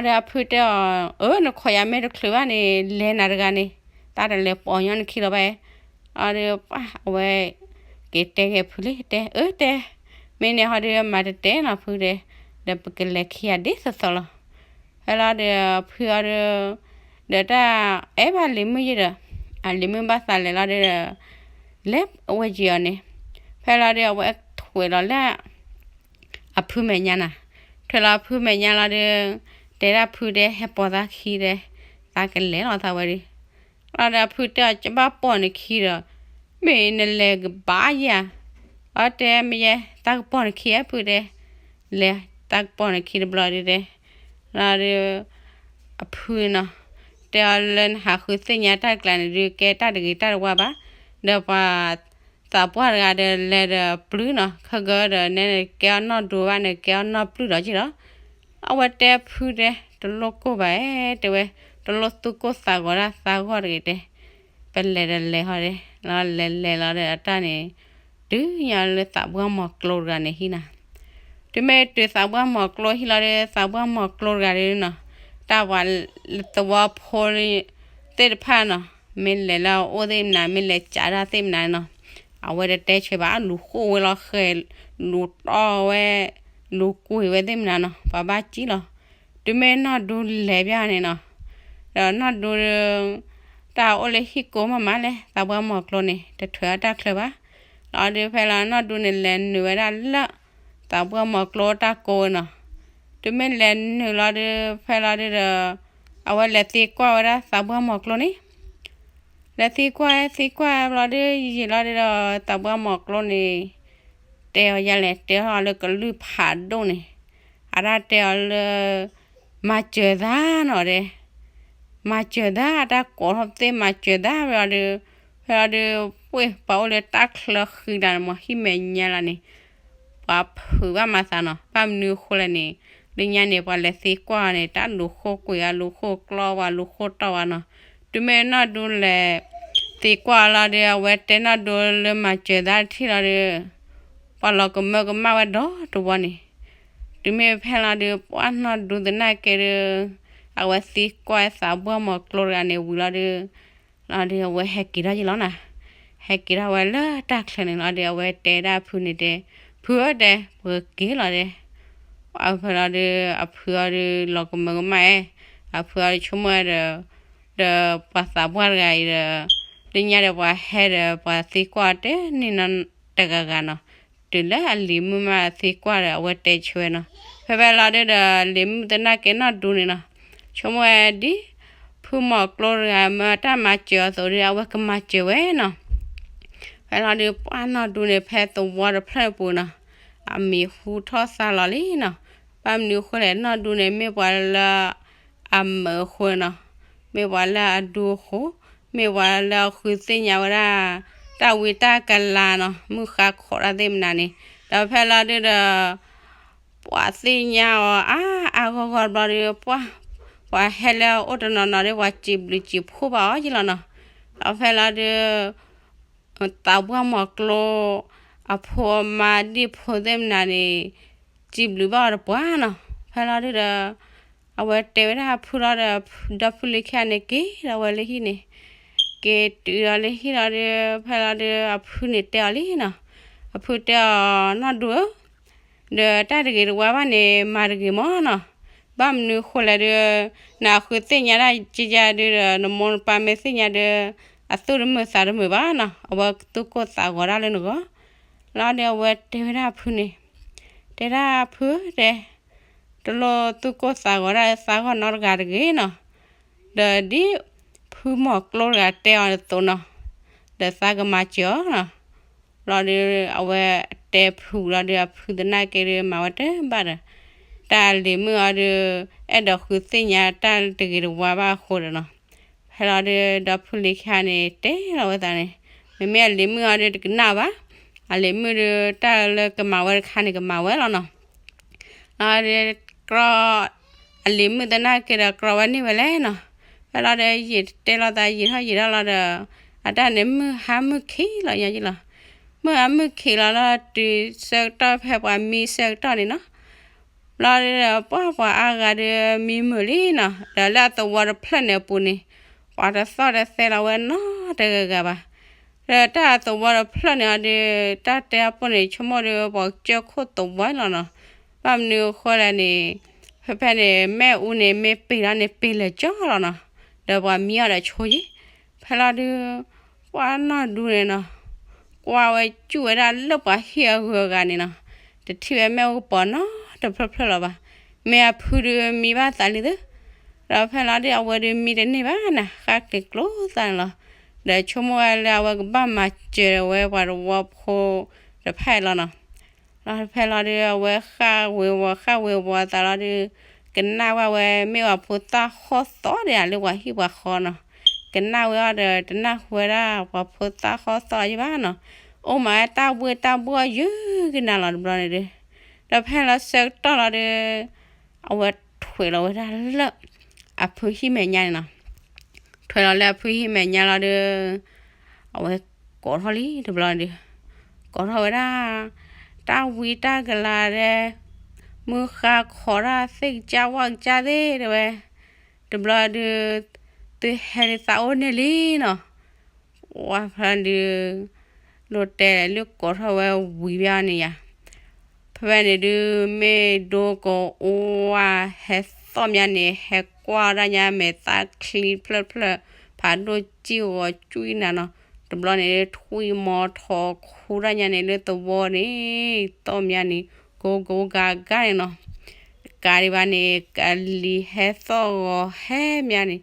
လီၤဒုးအဖုတဲအီၤ အၢ နခိးယၤမ့ၢ်တချုးဘၣ်န့ၣ် လဲၤနၤတဂၤန့ၣ် သးတလဲၤပိာ်ညီနခံလီၤဘၣ်. လီၤဒုး ပှၢ်အဝဲ က့ၤတဲဂဲၤဖုလံ တဲ အၢတဲ မ့ၢ်န့ၣ်ဟီဒုးမၤတတဲနီၤဖုတဲ ဒီးပကလဲၤခံဂၤဒ်သိးသိးလီၤ. ဖဲလီၤဒုးဖုအီၤဒုး ဒီးတၢ်အဲၣ်ဘၣ်လံၤမုၣ်ယံၤဒီး အလံၤမုၣ်ဘၣ်သးလဲၤလီၤဒုး လဲၤအဝဲယံၤအီၤန့ၣ် ဖဲလီၤဒုးအဝဲထွဲးလီၤလၢ အဖုမဲာ်ညါနီၤ, ထွဲးလီၤအဖုမဲာ်ညါလီၤဒုး တဲဒၣ်ဖုတဲ ဟဲပိာ်သးခံတဲ, သးကလဲၤလီၤသးဝဲဒုး လီၤဒီးအဖုတဲအီၤ ကဘၣ်ပိာ်နခံဒီး မ့ၢ်နလဲၤကဘၣ်ယၤ, အီတဲမ့ၢ်ယဲ သးကပိာ်နခံအဖုတဲ, လဲၤသးကပိာ်နခံတဘျီဒုးတဲ, လီၤဒုး အဖုနီၤ, တဲအီၤလၢနဟးဃုသ့ၣ်ညါတၢ်တကျါန့ၣ်ဒုး ကဲတၢ်တဂ့ၤတၢ်တဝါဘၣ်, ဒီးပှၤ သးပှၢ်တဂၤဒီးလဲၤဒီးပျုၢ်နီၤ, ခဲကဒီးနဲနကဲအီၤနီၢ်ဒိဘၣ် နကဲအီၤနီၢ်ပျုၢ်ဒီးက့ၤလီၤ. အဝဲတဲဖုတဲ တလိၣ်ကိၢ်ဘၣ်, တဲဝဲ တလိၣ်သူၣ်ကိၢ်သးဂီၤဒၣ်သးဂီၢ်တဂ့ၤတဲ, ပလဲၤဒီးလဲၤဟီတဲ, လီၤလဲၤလဲၤလီၤဒီးအတၢ်န့ၣ် တုၤညါလၢသးပှၢ်မီၤကျိတဂၤန့ၣ်ဟံၣ်နီၤ, တုၤမ့ၢ်တုၤသးပှၢ်မီၤကျိဟံၣ်လီၤဒီး သးပှၢ်မီၤကျိတဂၤဒီးနီၤ, တၢ်ပှၤသဝီဖိ သ့ၣ်တဖၣ်နီၤ, မ့ၢ်လဲၤလၢအအိၣ်သ့ၣ်မနုၤ မ့ၢ်လဲၤကးတၢ်သ့ၣ်မနုၤနီၤ, အဝဲတတဲဆၢဘၣ် လူၤဃိၣ်ဝဲလီၤဃဲၤ, လူၤတီဝဲ, လူၤကွံာ်ဝဲသ့ၣ်မနုၤနီၤ, ပှၤဘၣ်ကံလီၤ. တုၤမ့ၢ်နီၢ်ဒူလဲၤဘၣ်န့ၣ်နီၤ, ဒီးနီၢ်ဒူ တၢ်အိၣ်လၢဟံၣ်ကိးမးမးလဲၣ်, သးပှၢ်မီၤကျိန့ၣ် တထွဲအီၤတၢ်ချၢဘၣ်. လီၤဒုးဖဲလီၤနီၢ်ဒူန့ၣ်လဲၤနုာ်ဝဲဒၣ်လၢ သးပှၢ်မီၤကျိတၢ်ကိးဝဲနီၤ. တုၤမ့ၢ်လဲၤနုာ်လီၤဒုး ဖဲလီၤဒုးဒီး အဝဲလဲၤသံကွၢ်ဝဲဒၣ်သးပှၢ်မီၤကျိန့ၣ်, လဲၤသံကွၢ်သံကွၢ်ဘျီဒုး ယံာ်လီၤဒုးဒီး သးပှၢ်မီၤကျိန့ၣ် တဲအီၤယၤလဲၣ်, တဲအီၤလၢကလုၢ်ဖးဒိၣ်န့ၣ်, အတၢ်တဲအီၤလၢ မၤစၢၤသးနီၤတဲ မၤစၢၤသး အတၢ်ကိးထီၣ်သ့ၣ်မၤစၢၤသးဝဲအီၤဒီး ဖဲအီၤဒုး ပှ့ၢ်ပှၤအိၣ်လၢတၢ်ချၢဃံလၤန့ၣ် မ့ၢ်ဟံၣ်မဲာ်ညါလၢ်န့ၣ် ပှၤဖုးဘၣ်မၤသးနီၤ, ဘၣ်မနုၤအဃိလဲၣ်န့ၣ် လၢညါန့ၣ် ပှၤလဲၤသံကွၢ်န့ၣ် တၢ်လူၤဃိၣ်ကွံာ်ဝဲ လူၤဃိၣ်ကျီဝဲ လူၤဃိၣ်တီၢ်ဝဲနီၤ, တုၤမ့ၢ်နီၢ်ဒူလဲၤ သံကွၢ်လီၤဒီး အဝဲတဲနီၢ်ဒူလၢမၤစၢၤသးတထံၣ်လီၤဒီး ပှၤလီၤကမၢကမၣ်ဝဲဒီတဝီန့ၣ်, တုၤမ့ၢ်ဖဲလီၤဒုး ပှၤနီၢ်ဒူသနာ်က့ဒုး အဝဲသံကွၢ်သးပှၢ်မီၤကျိတဂၤန့ၣ်ဝံၤလီၤဒုး လီၤဒုးအဝဲဟဲက့ၤထီၣ်ယံာ်လီၤနီၤ, ဟဲက့ၤထီၣ်ဝဲလၢတၢ်ချၢန့ၣ်လီၤဒီး အဝဲတဲဒၣ်ဖုန့ၣ်တဲ, ဖ ဖုဧၢ တဲ ပကက့ၤလီၤဒဲး. ဖဲလီၤဒုး အဖုအီၤဒုး လီၤကမၢကမၣ်အဲၣ်, အဖုအီၤဒုးဆိကမိၣ်ဝဲဒီး ဒီးပှၤသးပှၢ်တဂၤအံၤဒီး လၢညါဒီးပှၤဟဲဒီး ပှၤသံကွၢ်တဲန့ၢ်နီတဂၤဂၤနီၤ, တုၤလၢအလံၤမုၣ်မးသံကွၢ်ဒီး အဝဲတဲဆၢဝဲနီၤ. ဖဲဖဲလီၤဒုးဒီး လံၤမုၣ်သနာ်က့နီၢ်ဒူန့ၣ်နီၤ, ဆိကမိၣ်ဝဲဒ် ဖုမီၤကျိတဂၤမၢတၢ်မၤစၢၤအီၤအသိးဒီး အဝဲကမၤစၢၤဝဲနီၤ. ဖဲလီၤဒုး ပှၢ်နီၢ်ဒူန့ၣ် ဖဲသဝီတဖျၢၣ်ပူၤနီၤ, အမံၤဟူထီၣ်သါလီၤလံနီၤ. ဘၣ်မနုၤအဃိလဲၣ် နီၢ်ဒူန့ၣ် မ့ၢ်ပှၤလၢအမုာ်အဃိနီၤ, မ့ၢ်ပှၤလၢအဒူအဃိ, မ့ၢ်ပှၤလၢအဃုသ့ၣ်ညါဝဲဒၣ် တၢ်ဝံတၢ်ကလၤနီၤ, မုၢ်ဃါခိးတၢ်သ့ၣ်မနုၤန့ၣ်, ဒီးဖဲလီၤဒုးဒီး ပှၤသ့ၣ်ညါအီၤအါအါဂီၢ်ဂီၢ်ဘျီဒီး ပှၤ ပှၤဟဲလၢအအိၣ်တနီၤနီၤဒီး ပှၤစံးဘျုးစံးဖှိၣ်ဘၣ်အီၤယ့ၢ်လီၤနီၤ. ဒီးဖဲလီၤဒုး သးပှၢ်မီၤကျိ အဖိအမါဒံၣ်ဖိသ့ၣ်မနုၤန့ၣ် စံးဘျုးဘၣ်အီၤတပှၢ်နီၤ. ဖဲလီၤဒုးဒီး အဝဲတဲဝဲဒၣ်အဖုလီၤဒီး ဒီဖုလံၤခံဂၤန့ၣ် က့ၤဒီးဝဲလၢဟံၣ်န့ၣ်, က့ၤတုၤဒီးလၢဟံၣ်လီၤဒီး ဖဲလီၤဒုး အဖုန့ၣ်တဲအီၤလံနီၤ, အဖုတဲအီၤ နီၢ်ဒူဧၢ ဒီးတၢ်တဂ့ၤတဝါဘၣ်န့ၣ် မၤတဂ့ၤမးနီၤ. ဘၣ်မနုၤအဃိလဲၣ်ဒီး နဃုသ့ၣ်ညါတၢ်ကယါဒုးဒီး နမိၢ်နပၢ်မ့ၢ်သ့ၣ်ညါဒီး အသူၣ်တမုာ်သးတမုာ်ဘၣ်နီၤ, အဝဲသူၣ်ကိၢ်သးဂီၤဒၣ်လၢနဂီၢ်. လီၤဒီးအဝဲတဲဝဲဒၣ်အဖုန့ၣ်, တဲဒၣ်ဖုဧၢ တဲ တလိၣ်သူၣ်ကိၢ်သးဂီၤဒၣ်သးဂီၢ်နီတဂၤတဂ့ၤနီၤ, ဒီးဒ်ဖုမီၤကျိတဂၤတဲအီၤအသိးနီၤ, ဒီးသးကမၤစၢၤအီၤနီၤ. လီၤဒီး အဝဲတဲဖုလီၤဒီး အဖုသနာ်က့ဒီး မၤဝဲတဘၣ်ဒီး တၢ်လံၤမုၣ်အီၤဒီး အဲၣ်ဒိးဃုသ့ၣ်ညါတၢ်တဂ့ၤတဝါဘၣ်အဃိဒီးနီၤ. ဖဲလီၤဒီး ဒီဖုလံၤခံဂၤန့ၣ် တဲလီၤဝဲသးန့ၣ်, မ့မ့ၢ်အလံၤမုၣ်အီၤဒီး တကနၣ်ဘၣ်, အလံၤမုၣ်ဒီး တၢ်လၢကမၤဝဲတခါန့ၣ် ကမၤဝဲလီၤနီၤ. လီၤဒီး ကြီ အလံၤမုၣ်သနာ်က့ဒီး ကြီဝဲန့ၢ်ဝဲလဲၣ်နီၤ. ဖဲလီၤဒီး ယံာ်တဲလီၤသး ယံာ်ထီၣ်ယံာ်ထီၣ်လီၤဒီး အတၢ်န့ၣ် မုၢ်ဟါမုၢ်ခံးလီၤညါယ့ၢ်လီၤ. မုၢ်ဟါမုၢ်ခံးလီၤလီၤ တုၤဆၢကတီၢ်ဖဲပှၤမံဆၢကတီၢ်န့ၣ်နီၤ. လီၤဒီး ပှၤပှၤအါဂၤဒီးမံမုာ်လံနီၤ, ဒီးလၢအသဝီတဖျၢၣ်န့ၣ်အပူၤန့ၣ် ပှၤတသီၣ်တသဲလီၤဝဲနီတဂၤဂၤဘၣ်. ဒီးတၢ်အသဝီတဖျၢၣ်န့ၣ်အီၤဒီး တၢ်တဲအပူၤန့ၣ် ဆိကမိၣ်ဒီး ပှၤကစၢၢ်ခိၣ်သဝီလီၤနီၤ. ဘၣ်မနုၤအဃိလဲၣ်န့ၣ် ဖဲဖဲန့ၣ် မ့ၣ်အူန့ၣ် မ့ၢ်ပ့ၤလီၤန့ၣ် ပ့ၤလၢာ်ကၠီလီၤနီၤ. ဒီးပှၤမံအီၤဒီးဆိယ့ၢ်. ဖဲလီၤဒုး ပှၢ်နီၢ်ဒူန့ၣ်နီၤ, ကွၢ်ဝဲစူၣ်ဝဲဒၣ်လၢပှၤဟံၣ်အဂုၤအဂၤန့ၣ်နီၤ, တထံၣ်ဝဲမ့ၣ်အူကပီၤနီတဖျၢၣ်ဖျၢၣ်လီၤဘၣ်. မ့ၢ်အဖုဒုးမံဘၣ်သးလံသု, ဒီးဖဲလီၤဒုး အဝဲဒုးမံတန့ၢ်ဘၣ်န့ၣ် ဃၣ်ကျ့ၤကျိသးန့ၣ်လီၤ. ဒီးဆိကမိၣ်ဝဲလၢအဝဲကဘၣ်မၤစၢၤဝဲပှၤသဝီဖိတဖၣ်အံၤလီၤနီၤ. လီၤဖဲလီၤဒုး အဝဲဃၣ်ဝ့ၤဝီၤ ဃၣ်ဝ့ၤဝီၤအသးလီၤဒုး ကနၣ်ဝဲဝဲမ့ၢ်ပှၤဖိသၣ်ဟီၣ်သီဒံးဧါ လၢပှၤဟံၣ်ပှၤဃီနီၤ. ကနၣ်ဝဲအီၤဒီး တနၢ်ဟူဝဲဒၣ်ပှၤဖိသၣ်ဟီၣ်သီယံၤဘၣ်နီၤ. အိၣ်မးဝဲတၢ်ဘှ့ၣ်တၢ်ဘှီၣ်ယုၢ်ကနၤလီၤတဘျီန့ၣ်ဒုး, ဒီးဖဲလီၤဆၢကတီၢ်လီၤဒုး အဝဲထွဲးလီၤဝဲဒၣ်လၢ အဖုဟံၣ်မဲာ်ညါန့ၣ်နီၤ. ထွဲးလီၤလၢအဖုဟံၣ်မဲာ်ညါလီၤဒီး အဝဲကိးထီၣ်လံတဘျီန့ၣ်ဒုး, ကိးထီၣ်ဝဲဒၣ် တၢ်ဝံတၢ်ကလၤဒဲး, မုၢ်ဃါခိးတၢ်သ့ၣ်ကစၢ်ဝၣ်ကစၢ်သ့ၣ်တဲဝဲ, တဘျီဒုး သုဟဲဒုးသးအိၣ်န့ၢ်လံနီၤ. ဝဲဖဲဒုး လိၣ်တဲလၢကိးထီၣ်ဝဲဝံၤဘၣ်န့ၣ်ယါ, ဖဲဖဲန့ၣ်ဒုး မ့ၢ်ဒိကအိဝါဟဲသီၣ်မးန့ၣ် ဟဲကွၢ်ဒၣ်ညါမဲာ်သၣ်ချံဖျၢၣ်ဖျၢၣ် ဖးဒိၣ်ကံၢ်ဂီၤကွံာ်နၤနီၤ. တဘျီန့ၣ် ထွံၣ်မီၤထီၣ်ခူဒၣ်ညါန့ၣ် လၢသဝီန့ၣ် သီၣ်မးန့ၣ် ကိးကိးဂၤဂၤန့ၣ်နီၤ. တကးဒံးဘၣ်န့ၣ် ကလံၤဟဲသီၣ်ဂီၤဟဲမးန့ၣ်,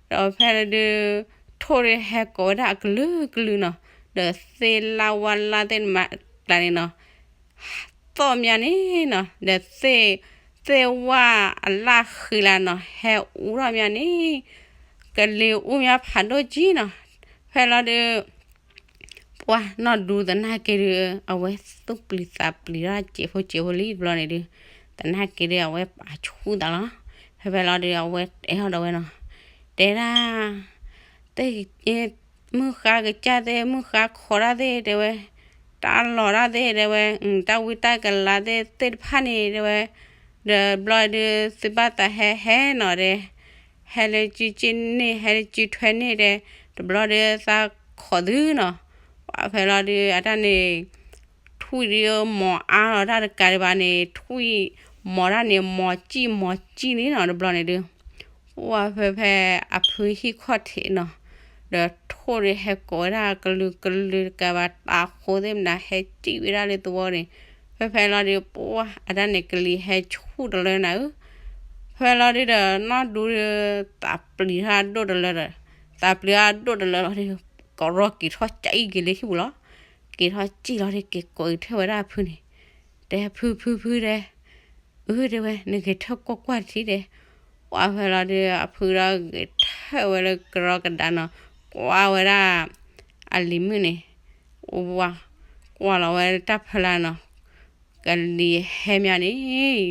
ဒီးဖဲလီၤဒုး ထိၣ်ဒုးဟဲကိးဝဲဒၣ်အကလုာ်ကလုာ်နီၤ, ဒီးသ့ၣ်လၣ်ဝၣ်လၣ်သ့ၣ်တမးကျါန့ၣ်နီၤ သီၣ်မးန့ၣ်နီၤ, ဒီးသ့ၣ် သ့ၣ်ဝၣ်အလၣ်ဃံလၤနီၤ ဟဲအူထီၣ်မးန့ၣ်, ကလံၤအူမးဖးဒိၣ်ကံၢ်နီၤ. ဖဲလီၤဒုး ပှၢ်နီၢ်ဒူသနာ်က့ဒုး အဝဲသူၣ်ပျံၤသးပျံၤထီၣ်စဲးဖိစဲးဖိလံတဘျီန့ၣ်ဒုး, သနာ်က့ဒုး အဝဲပာ်ဆူၣ်သးလီၤ. ဖဲဖဲလီၤဒုး အဝဲတဲထီၣ်ဒီးဝဲနီၤ, တဲဒၣ် သ့ၣ် မုၢ်ဃါကစၢ်သ့ၣ် မုၢ်ဃါခိးတၢ်သ့ၣ်တဲဝဲ, တၢ်လီၤတၢ်သ့ၣ်တဲဝဲ, တၢ်ဝံတၢ်ကလၤသ့ၣ်သ့ၣ်တဖၣ်န့ၣ်တဲဝဲ, ဒီးဘျီဒုး သုဘၣ်သးဟဲဟဲနီၤတဲ, ဟဲလၢစုစ့ၣ်န့ၣ် ဟဲလၢစုထွဲန့ၣ်တဲ, တဘျီဒုးသးခိးသုနီၤ. ပှၢ်ဖဲလီၤဒုး အတၢ်န့ၣ် ထွံၣ် ထွံၣ်ဒုးမီၤအါလီၤတၢ်တကးဒံးဘၣ်န့ၣ် ထွံၣ်မီၤတၢ်န့ၣ် မီၤစံၣ်မီၤစံၣ်န့ၣ်နီၤ တဘျီန့ၣ်ဒုး ပှၢ်ဖဲဖဲအဖုဟံၣ်ခီၣ်ထံးနီၤ, ဒီးထိၣ်ဒုးဟဲကိးဝဲဒၣ်ကလုာ်ကလုာ်တကးဘၣ် တၤဃိသ့ၣ်မနုၤဟဲစံၣ်ဝဲဒၣ်လၢသဝီန့ၣ်, ဖဲဖဲလီၤဒုး ပှၢ်အတၢ်န့ၣ်ကလံၤဟဲဆူၣ်တလၢနၤဧၢ, ဖဲလီၤဒုးဒီးနီၢ်ဒူဒီး သးပျံၤထီၣ်ဒိၣ်တလၢဒီး သးပျံၤထီၣ်ဒိၣ်တလၢလီၤဒုး ကရီက့ၤထီၣ်ကၠံၣ်က့ၤလၢဟံၣ်ပူၤလီၤ, က့ၤထီၣ်စံၣ်လီၤဒုး က့ၤကိးဂဲၤထၢၣ်ဝဲဒၣ်အဖုန့ၣ်, တဲဖုဖုဖုတဲ အၢ တဲဝဲ နဂဲၤထၢၣ်ကွၢ်ကွၢ်ထံတဲ, ပှၢ်ဖဲလီၤဒုး အဖုဒီးဂဲၤထၢၣ်ဝဲလၢကရီကဒါနီၤ, ကွၢ်ဝဲဒၣ် အလံၤမုၣ်န့ၣ်, ဝါ, ကွၢ်လီၤဝဲတၢ်ဖီလာ်နီၤ, ကလံၤဟဲမးန့ၣ်,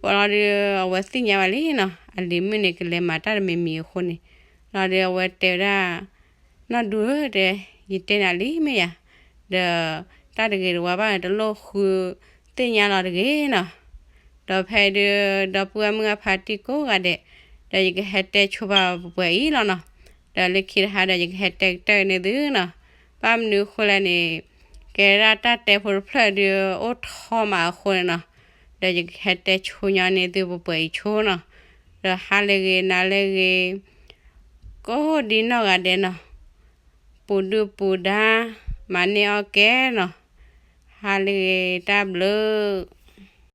ပှၢ်လီၤဒုး အဝဲသ့ၣ်ညါဘၣ်လံနီၤ အလံၤမုၣ်န့ၣ် ကလဲၤမၤတၢ်တမံၤမံၤအဃိန့ၣ်, လီၤဒုးအဝဲတဲဝဲဒၣ် နီၢ်ဒူဧၢ တဲ, ယတဲနၤလံမ့ၢ်ယၤ, ဒီးတၢ်တဂ့ၤတဝါဘၣ်န့ၣ် တလိၣ်ဃုသ့ၣ်ညါလီၤတဂ့ၤနီၤ, ဒီးဖဲဒုး ဒီပုၢ်ဝဲၢ်မုၣ်အဖါတံၢ်ကိးဂၤဒဲး, ဒီးယကဟဲတဲဆိပာ်ပှဲၤအံၤလီၤနီၤ, ဒီးလၢခံတဟါဒီးယကဟဲတဲကတၢၢ်န့ၢ်သုနီၤ, ဘၣ်မနုၤအဃိလဲၣ်န့ၣ်, ကဲဒၣ်တၢ်တဲဖိတဖျၢၣ်ဒုးအိၣ်ထီၣ်မးအဃိန့ၣ်နီၤ, ဒီးယကဟဲတဲဆိညီန့ၢ်သုပှဲၤပှဲၤအံၤဆိနီၤ, ဒီးဟါလၢအဂ့ၤ နၤလၢအဂ့ၤ ကိးဒံနီၢ်ဂၤဒဲးနီၤ, ပူၤဒုၣ်ပူၤဒါ မၤန့ၢ်အီၣ်ကဲနီၤ, ဟါလၢအဂ့ၤ တၢ်ဘျုး